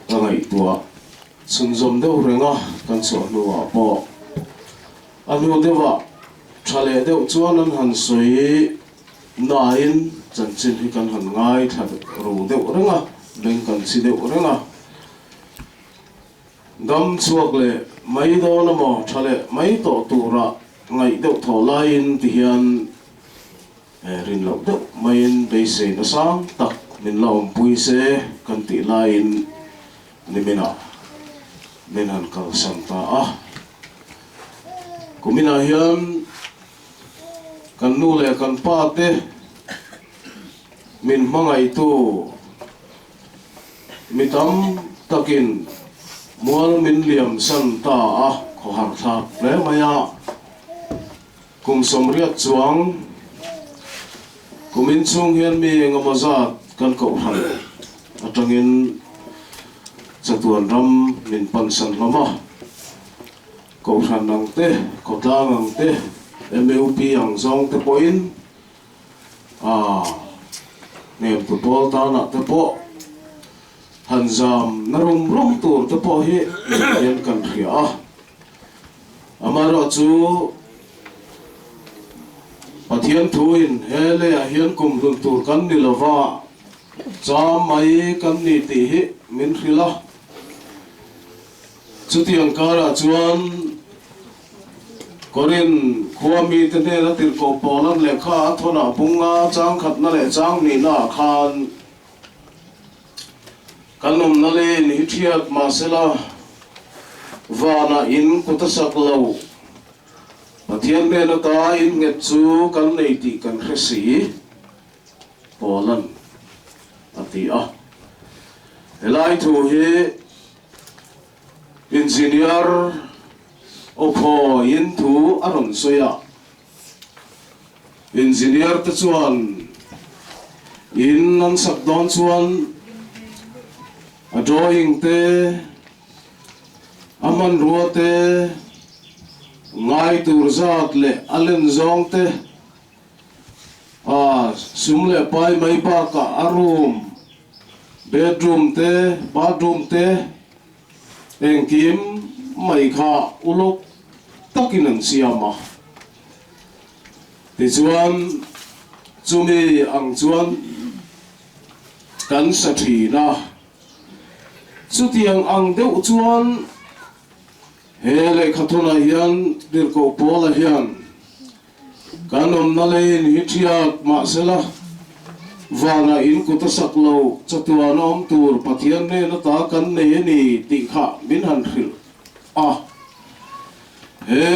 ka ngaihtuah chhunzawm deuh reng a, kan chhuah hnuah pawh a hnu deuhah tha leh deuh chuan an han sawi nain chanchin hi kan han ngaithla ru deuh reng a, beng kan chhi deuh reng a. Dam chhuak leh mai dawn emaw tha leh mai tawh tura ngaih deuh thawh laiin ti hian rin loh deuh maiin beisei nasang tak min la awmpui se kan tih laiin niminah min han kalsan ta a. Kuminah hian kan nu leh kan pa te min hmangaihtu Mi tam takin mual min liam san ta a, khawhar thlak hle mai a. Kum 80 chuang kum inchhung hian mi engemaw zat kan kohhran atangin chatuan ram min pan san hlawm a. Kohhran ang te, khawtlang ang te, MUP ang zawng te pawhin A hnemtu pawl tanah te pawh han zam na rum rum tur te pawh hi hian kan hria a. Amaherawhchu Pathian thuin he leiah hian kum hlun tur kan ni lova, cham mai kan ni tih hi min hrilh a. Chutiang karah chuan Korin khua mite hnena tirhkoh Paulan lehkha a thawnah bunga chang khatna leh chang hnihnaah khan kan awmna lane hi thiat mahsela vanah in kut a sak lo. Pathian hnen ata in nghet chu kan nei tih kan hre si, Paulan a ti a. Helai thu hi Engineer Awphawiin thu a rawn sawi a, Engineer te chuan in an sak dawn chuan a drawing te, a hmanrua te, ngai tur zat leh a len zawng te, a sum leh pai mai bakah a room, bedroom te, bathroom te, Engkim mai kha uluk takin an siam a, tichuan chumi ang chuan kan sa thin a, chutiang ang deuh chuan he lehkhathawnah hian Tirhkoh Paula hian Kan awmna leiin hi thiat mahsela, vanah in kut a sak lo, chatuan a awm tur Pathian hnen ata kan nei a ni tih kha min han hrilh a. He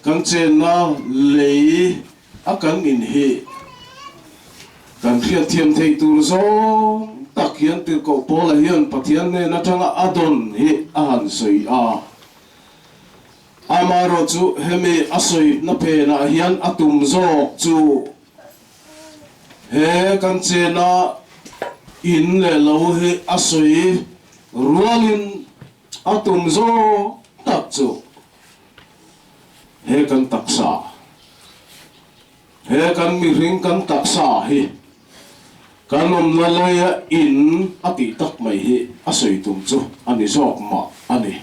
kan chenna lei a kan in hi kan hriatthiam theih tur zawng tak hian Tirhkoh Paula hian Pathian hnen atanga a dawn hi a han sawi a. Amaherawh chu hemi a sawina phenah hian a tum zawk chu he kan chena in leh lo hi a sawi rualin a tum zawk tak chu he kan taksa, he kan mihring kan taksa hi kan awmna laia in a tih tak mai hi a sawi tum chu a ni zawk mah a ni.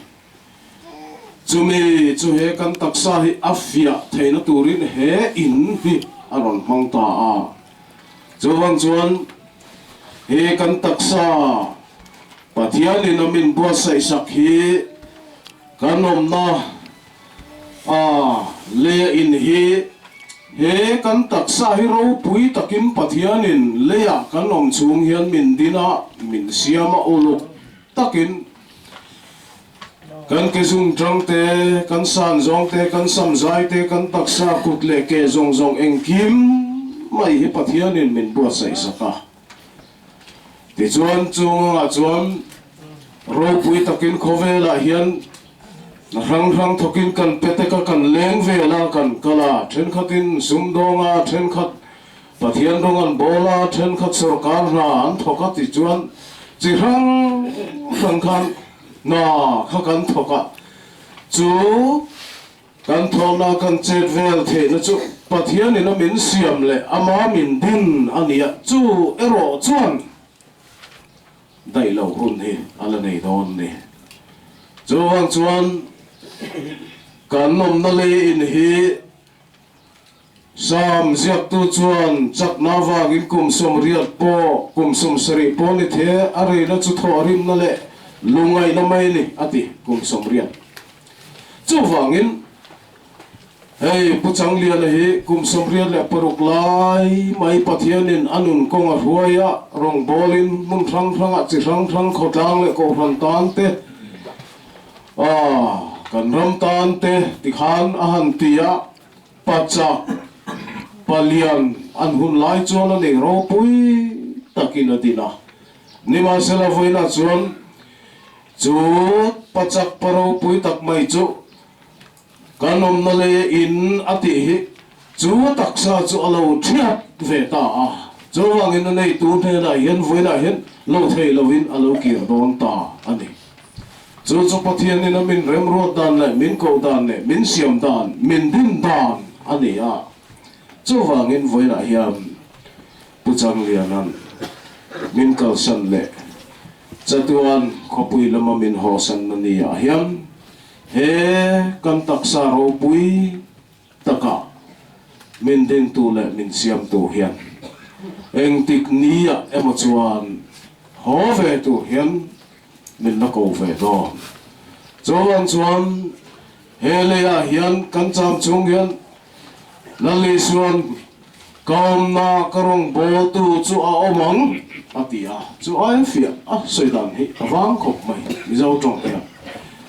Chumi chu he kan taksa hi a fiah theihna turin he in hi a rawn hmang ta a. Chuvang chuan he kan taksa Pathianin a min buatsaih sak hi kan awmna a leia in hi he kan taksa hi ropui takin Pathianin leiah kan awm chhung hian min din a, min siam a uluk takin kan ke zung tang te, kan san zawng te, kan sam zai te, kan taksa kut leh ke zawng zawng engkim mai hi Pathianin min buatsaih sak a. Tichuan chungah chuan ropui takin khawvelah hian hrang hrang thawkin kan petek a, kan leng vel a, kan kal a, thenkhatin sumdawng a, thenkhat Pathian rawng an bawl a, thenkhat sorkar hna an thawk a, tichuan chi hrang hrang khan hna kha kan thawk a, chu Kan thawhna kan chet vel theihna chu Pathianin a min siam leh ama min din a nia, chu erawh chuan daih lo hun hi a la nei dawn ni. Chuvang chuan kan nawmna lei in hi Sam ziaktu chuan chakna vangin kum 80 pawh kum 70 pawh ni the a reina chu thawh rimna leh lungngaihna mai a ni a ti kum 80. Chuvangin hei Pu Changliana hi kum 86 lai mai Pathianin a nun kawng a hruai a, rawngbawlin hmun hrang hrangah chi hrang hrang khawtlang leh kohhran tan te kan ram tan te tikhan a han ti a. Pachak, Palian an hun lai chuan a nei ropui takin a din a. Nimahsela vawiinah chuan chu Pachak pa ropui tak mai chu kan awmna lei in a tih hi chu taksa chu a lo thiat ve ta a. Chuvangin a neitu hnenah hian vawiinah hian lo thei lovin a lo kir dawn ta a ni. Chu chu Pathianin a min remruat dan leh min koh dan leh min siam dan, min din dan a ni a. Chuvangin vawiinah hian Pu Changliana'n min kalsan leh chatuan khawpui lama min hawsanna ni ah hian he kan taksa ropui taka min dintu leh min siamtu hian engtik ni ah emaw chuan haw ve tur hian min la ko ve dawn. Chuan chuan he leiah hian kan cham chung hian Lali chuan ka awmna ka rawn bawltu chu a awm ang a ti a, chu ai fiah a sawi dan hi a vang khawp mai Mizo tawng hian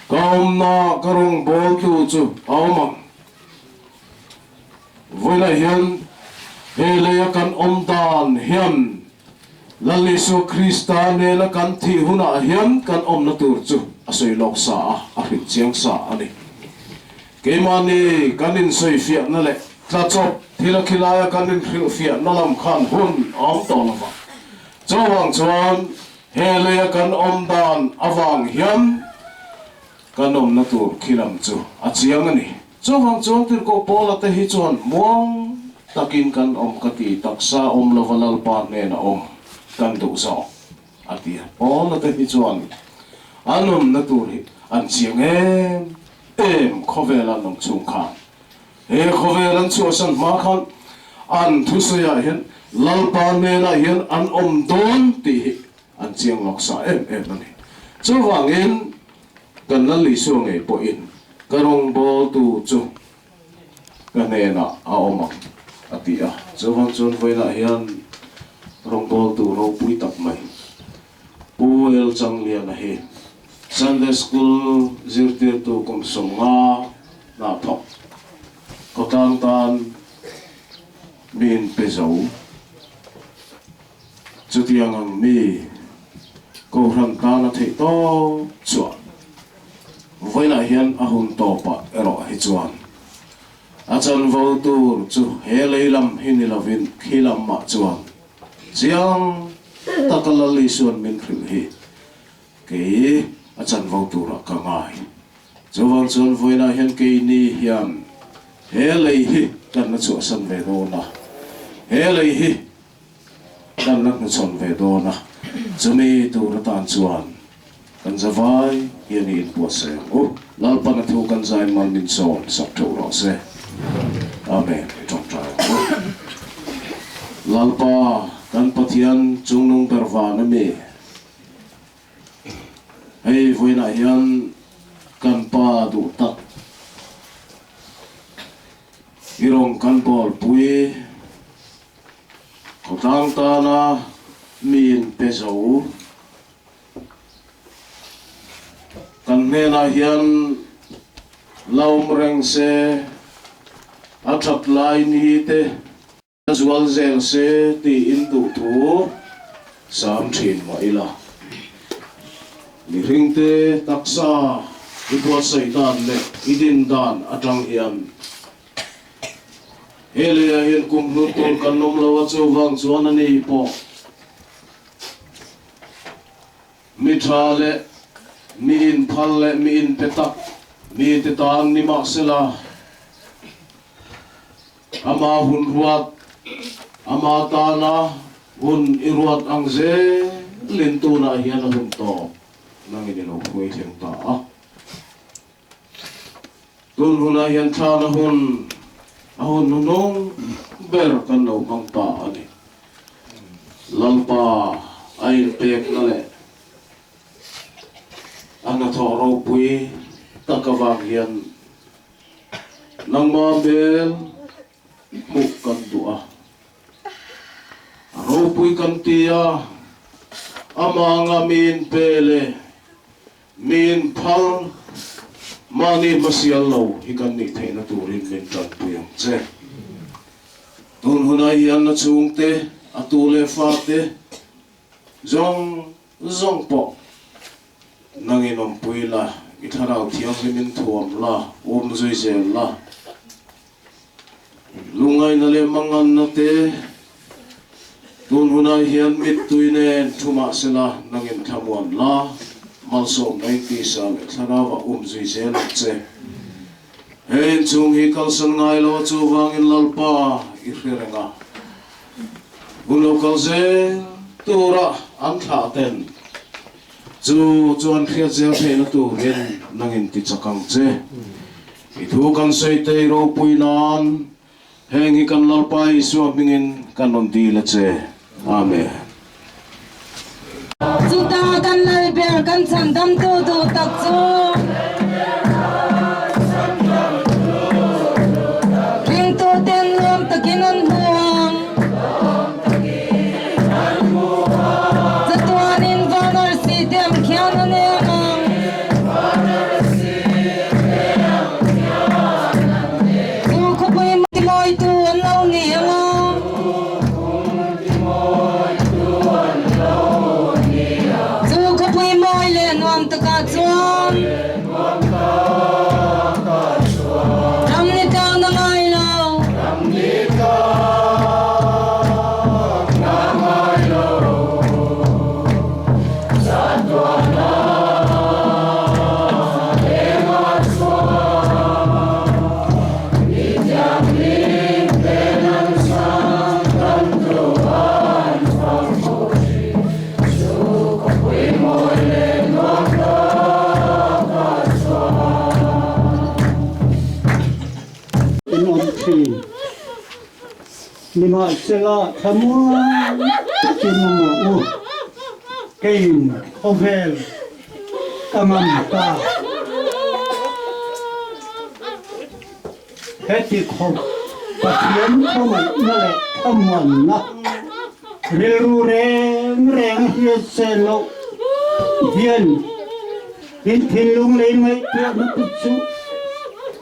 ka awmna ka rawn bawltu chu a awm ang. Vawilah hian he leia kan awm dan hian Lal Isua Krista nena kan thih hunah hian kan awmna tur chu a sawi lawk sa a, a hrilh chiang sa a ni. Keimahni kan insawifiahna leh tlachawp thil a khilaia kan inhrilhfiahna lam khan hun a awm tawh lova. Chuvang chuan he leia kan awm dan avang hian kan awmna tur khi lam chu a chiang a ni. Chuvang chuan Tirhkoh Paula te hi chuan muang takin kan awm ka ti, taksa awm lova Lalpa hnena awm kan duh zawk a ti a. Paula te hi chuan an awmna tur hi an chiang em em khawvel an awm chhung khan. He khawvel an chhuahsan hma khan an thusawiah hian Lalpa hnenah hian an awm dawn tih hi an chiang lawk sa em em a ni. Chuvangin Kan Lal Isua ngei pawhin ka rawngbawltu chu ka hnenah a awm ang a ti a. Chuvang chuan vawiinah hian rawngbawltu ropui tak mai Pu El Changliana hi Sunday School zirtirtu kum 50 hnah thawk khawtlang tan mi inpe zo. Chutiang ang mi Kohhran tan a theih tawp chuah vawiinah hian a hun tawpah erawh hi chuan a chanvo tur chu he lei lam hi ni lovin khi lamah chuan chiang taka Lal Isuan min hrilh hi kei a chanvo turah ka ngai. Chuvang chuan vawiinah hian keini hian he lei hi kan la chhuahsan ve dawn a, he lei hi Kan la hnuchhawn ve dawn a, chumi tur atan chuan kan zavai hian i inbuatsaih ang u. Lalpan a thu kan zai mal min sawn sak theuh rawh se. Amen. I tawngtai ang u. Lalpa kan Pathian chungnung ber van a mi. Hei vawiinah hian kan pa duh tak i rawn kan bawlpui khawtlang tana mi inpe zo kan hnenah hian la awm reng se a that lai ni te A zual zel se tiin duhthu sam thin mah ila, mihringte taksa i buatsaih dan leh i din dan atang hian he leiah hian kum hlun tur kan awm lo a, chuvang chuan a ni pawh mi tha leh mi inphal leh mi inpe tak mite tan ni mahsela, Ama hun ruat, ama tana hun i ruat ang zelin tunah hian a hun tawp nangin i lo hruai thleng ta a. Tun hunah hian thlana hun, a hun hnunung ber kan lo hmang ta a ni. Lalpa a inpekna leh a hnathawh ropui tak avang hian Nangma hmel hmuh kan duh a, a ropui kan ti a, amanga miin pe leh miin phal mahni hmasial lo hi kan nih theihna turin min tanpui ang che. Tun hunah hian a chhungte, a tu leh fate zawng zawng pawh Nangin awmpui la, i thlarau thianghlimin thuam la, um zui zel la. Lungngaihna leh manganna te tun hunah hian mittui nen thu mah sela nangin thlamuan la, malsawmna in tisa leh thlarauah um zui zel ang che. He inchhung hi kalsan ngai lo a chuvangin Lalpa i hre reng a, hun lo kal zel tura an thlah ten Chu chuan hriat zel theihna turin nangin ti chak ang che. I thu kan sawi tei ropui nan heng hi kan Lalpa Isua hmingin kan rawn dil a che. Amen. Chuta kan Lalber kan chhandamtu duh tak chu. Ringtuten nuam takin an hmu ang. Chatuanin van arsi te ang khian an eng ang. Chu khawpui timawitu an lo ni ang a. Chu khawpui mawi leh nuam takah chuan. Ram ni tlang na ngai lo. In awm thin. Nimahsela thlamuan takin awm rawh u, keiin khawvel ka ngam ta. Heti khawp Pathian khawngaihna leh thlamuanna rilru reng reng hriat se loh hian in thinlung lei ngaihtuahna te chu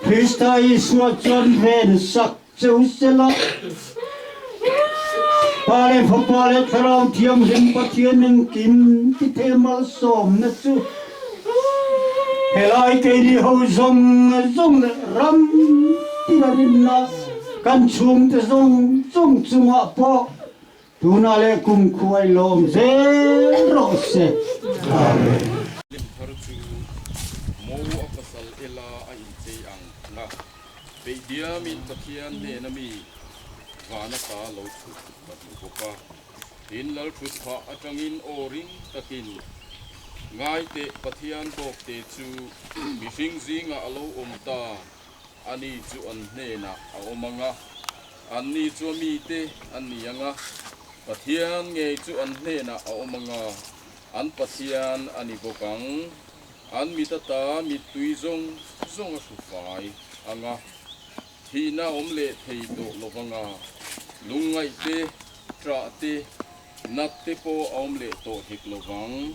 Krista Isua chuan ven sak cheu sela. Pa leh Fapa leh Thlarau Thianghlim Pathian engkim ti thei malsawmna chu Helai keini ho zawng zawng leh ram tina rinna kan chhungte zawng zawng chungah pawh tunah leh kumkhuai lawm zel rawh se. Amen. Lim thar chu Mo a pasal ela a inchei ang nga peih diamin Pathian hnena mi vana ta lo chhut ka hmu bawk a. Tin, Lalthut phah atangin aw ring takin, Ngai teh, Pathian bawkte chu mihring zingah a lo awm ta, ani chu an hnenah a awm ang a, anni chu a mite an ni ang a, Pathian ngei chu an hnenah a awm ang a, an Pathian a ni bawk ang. An mit ata mittui zawng zawng a hru fai ang a, thihna awm leh thei tawh lo vang a, lungngaih te, ṭah te, nat te pawh a awm leh tawh hek lo vang.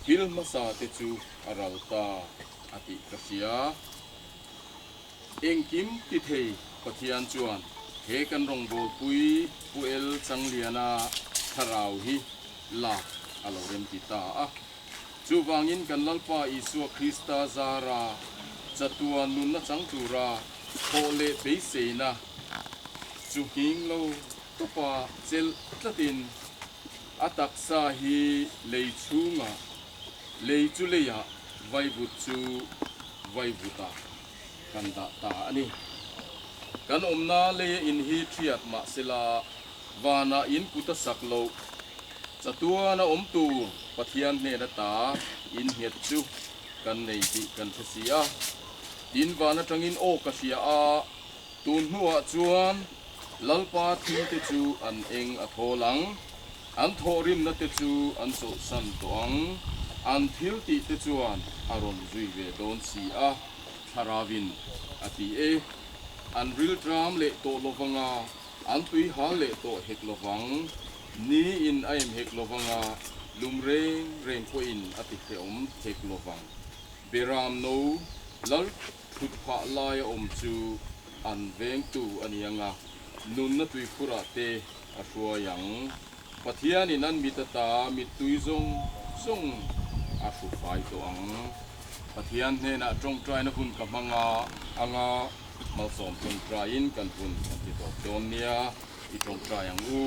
Thil hmasa te chu a ral ta a tih ka hria. Engkim ti thei Pathian chuan he kan rawngbawlpui Pu El Changliana thlarau hi lak a lo remti ta a. Chuvangin kan Lalpa Isua Krista zara chatuan nunna chang tura thawh leh beiseina chu nghing lo tawpa chelh tlatin a taksa hi lei chhungah, lei chu leiah vaivut chu vaivutah kan dah ta a ni. Kan awmna leia in hi thiat mahsela vanah in kut a sak loh. Chatuan a awm tur Pathian hnen ata in nghet chu kan nei tih kan hre si a. Tin van atangin aw ka hria a, tun hnuah chuan Lalpa thi te chu an eng a thawl ang, an thawhrimna te chu an chawlhsan tawh ang, an thil tih te chuan a rawn zui ve dawn si a, Thlaravin a ti e. An rilṭam leh tawh lovanga An tui hal leh tawh hek lovang, ni in a em hek lovang a, lum reng reng pawhin a ti hrehawm hek lovang. Beram no lal thut phah lai a awm chu an vengtu a ni ang a, nunna tuikhurah te a hruai ang. Pathianin an mit ata mittui zawng zawng a hru fai tawh ang. Pathian hnenah tawngtaina hun ka hmang a ang a. Malsawm tawngtaiin kan hun kan ti tawp dawn nia, i tawngtai ang u.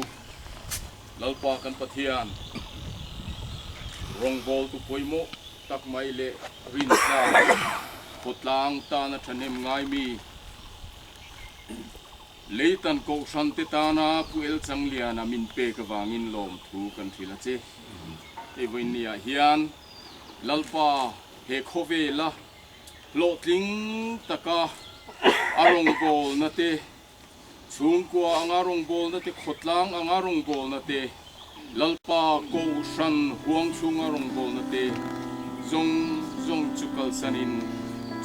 Lalpa kan Pathian, rawngbawltu pawimawh tak mai leh rintlak, khawtlang tana thahnem ngaimi, Leitan Kohhran te tana Pu El Changliana min pek avangin lawmthu kan hrilh a che. Hei vawiinniah hian Lalpa he khawvela Hlawhtling taka a rawngbawlna te, chhungkua anga rawngbawlna te, khawtlang anga rawngbawlna te, Lalpa Kohhran huang chhunga rawngbawlna te zawng zawng chu kalsanin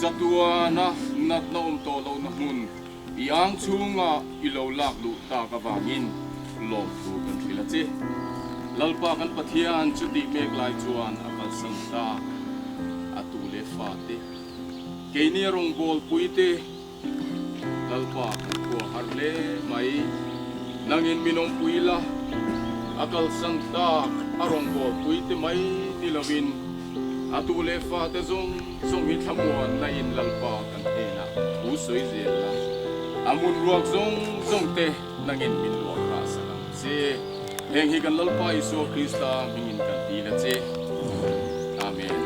chatuana natna awm tawh lohna hmun i ang chhunga i lo lak luh tak avangin lawmthu kan hrilh a che. Lalpa kan Pathian chu tih mek lai chuan a kalsan ta a tu leh fa te, keini a rawngbawlpui te, Lalpa kan khua har hle mai. Nangin min awmpui la, a kalsan tak a rawngbawlpui te mai ni lovin a tu leh fa te zawng zawng hi thlamuan na in Lalpa kan hnenah thu sawi zel la, a hmun ruak zawng zawng te nangin min luah hrah sak ang che. Heng hi kan Lalpa Isua Krista hmingin kan dil a che. Amen.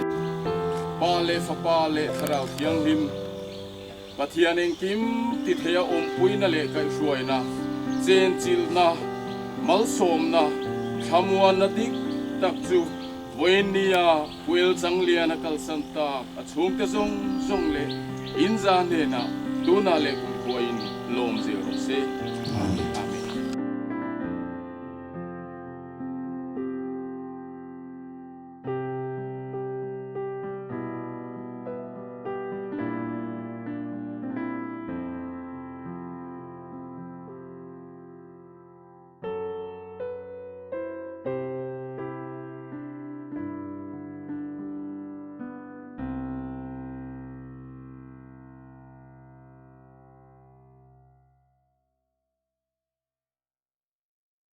Pa leh Fapa leh Thlarau Thianghlim Pathian engkim ti theia awmpuina leh kaihhruaina, chenchilhna, malsawmna, thlamuanna dik tak chu Vawiinnia Puel Changliana kalsan tak a chhungte zawng zawng leh inza hnenah tunah leh kumkhuain lawm zel rawh se.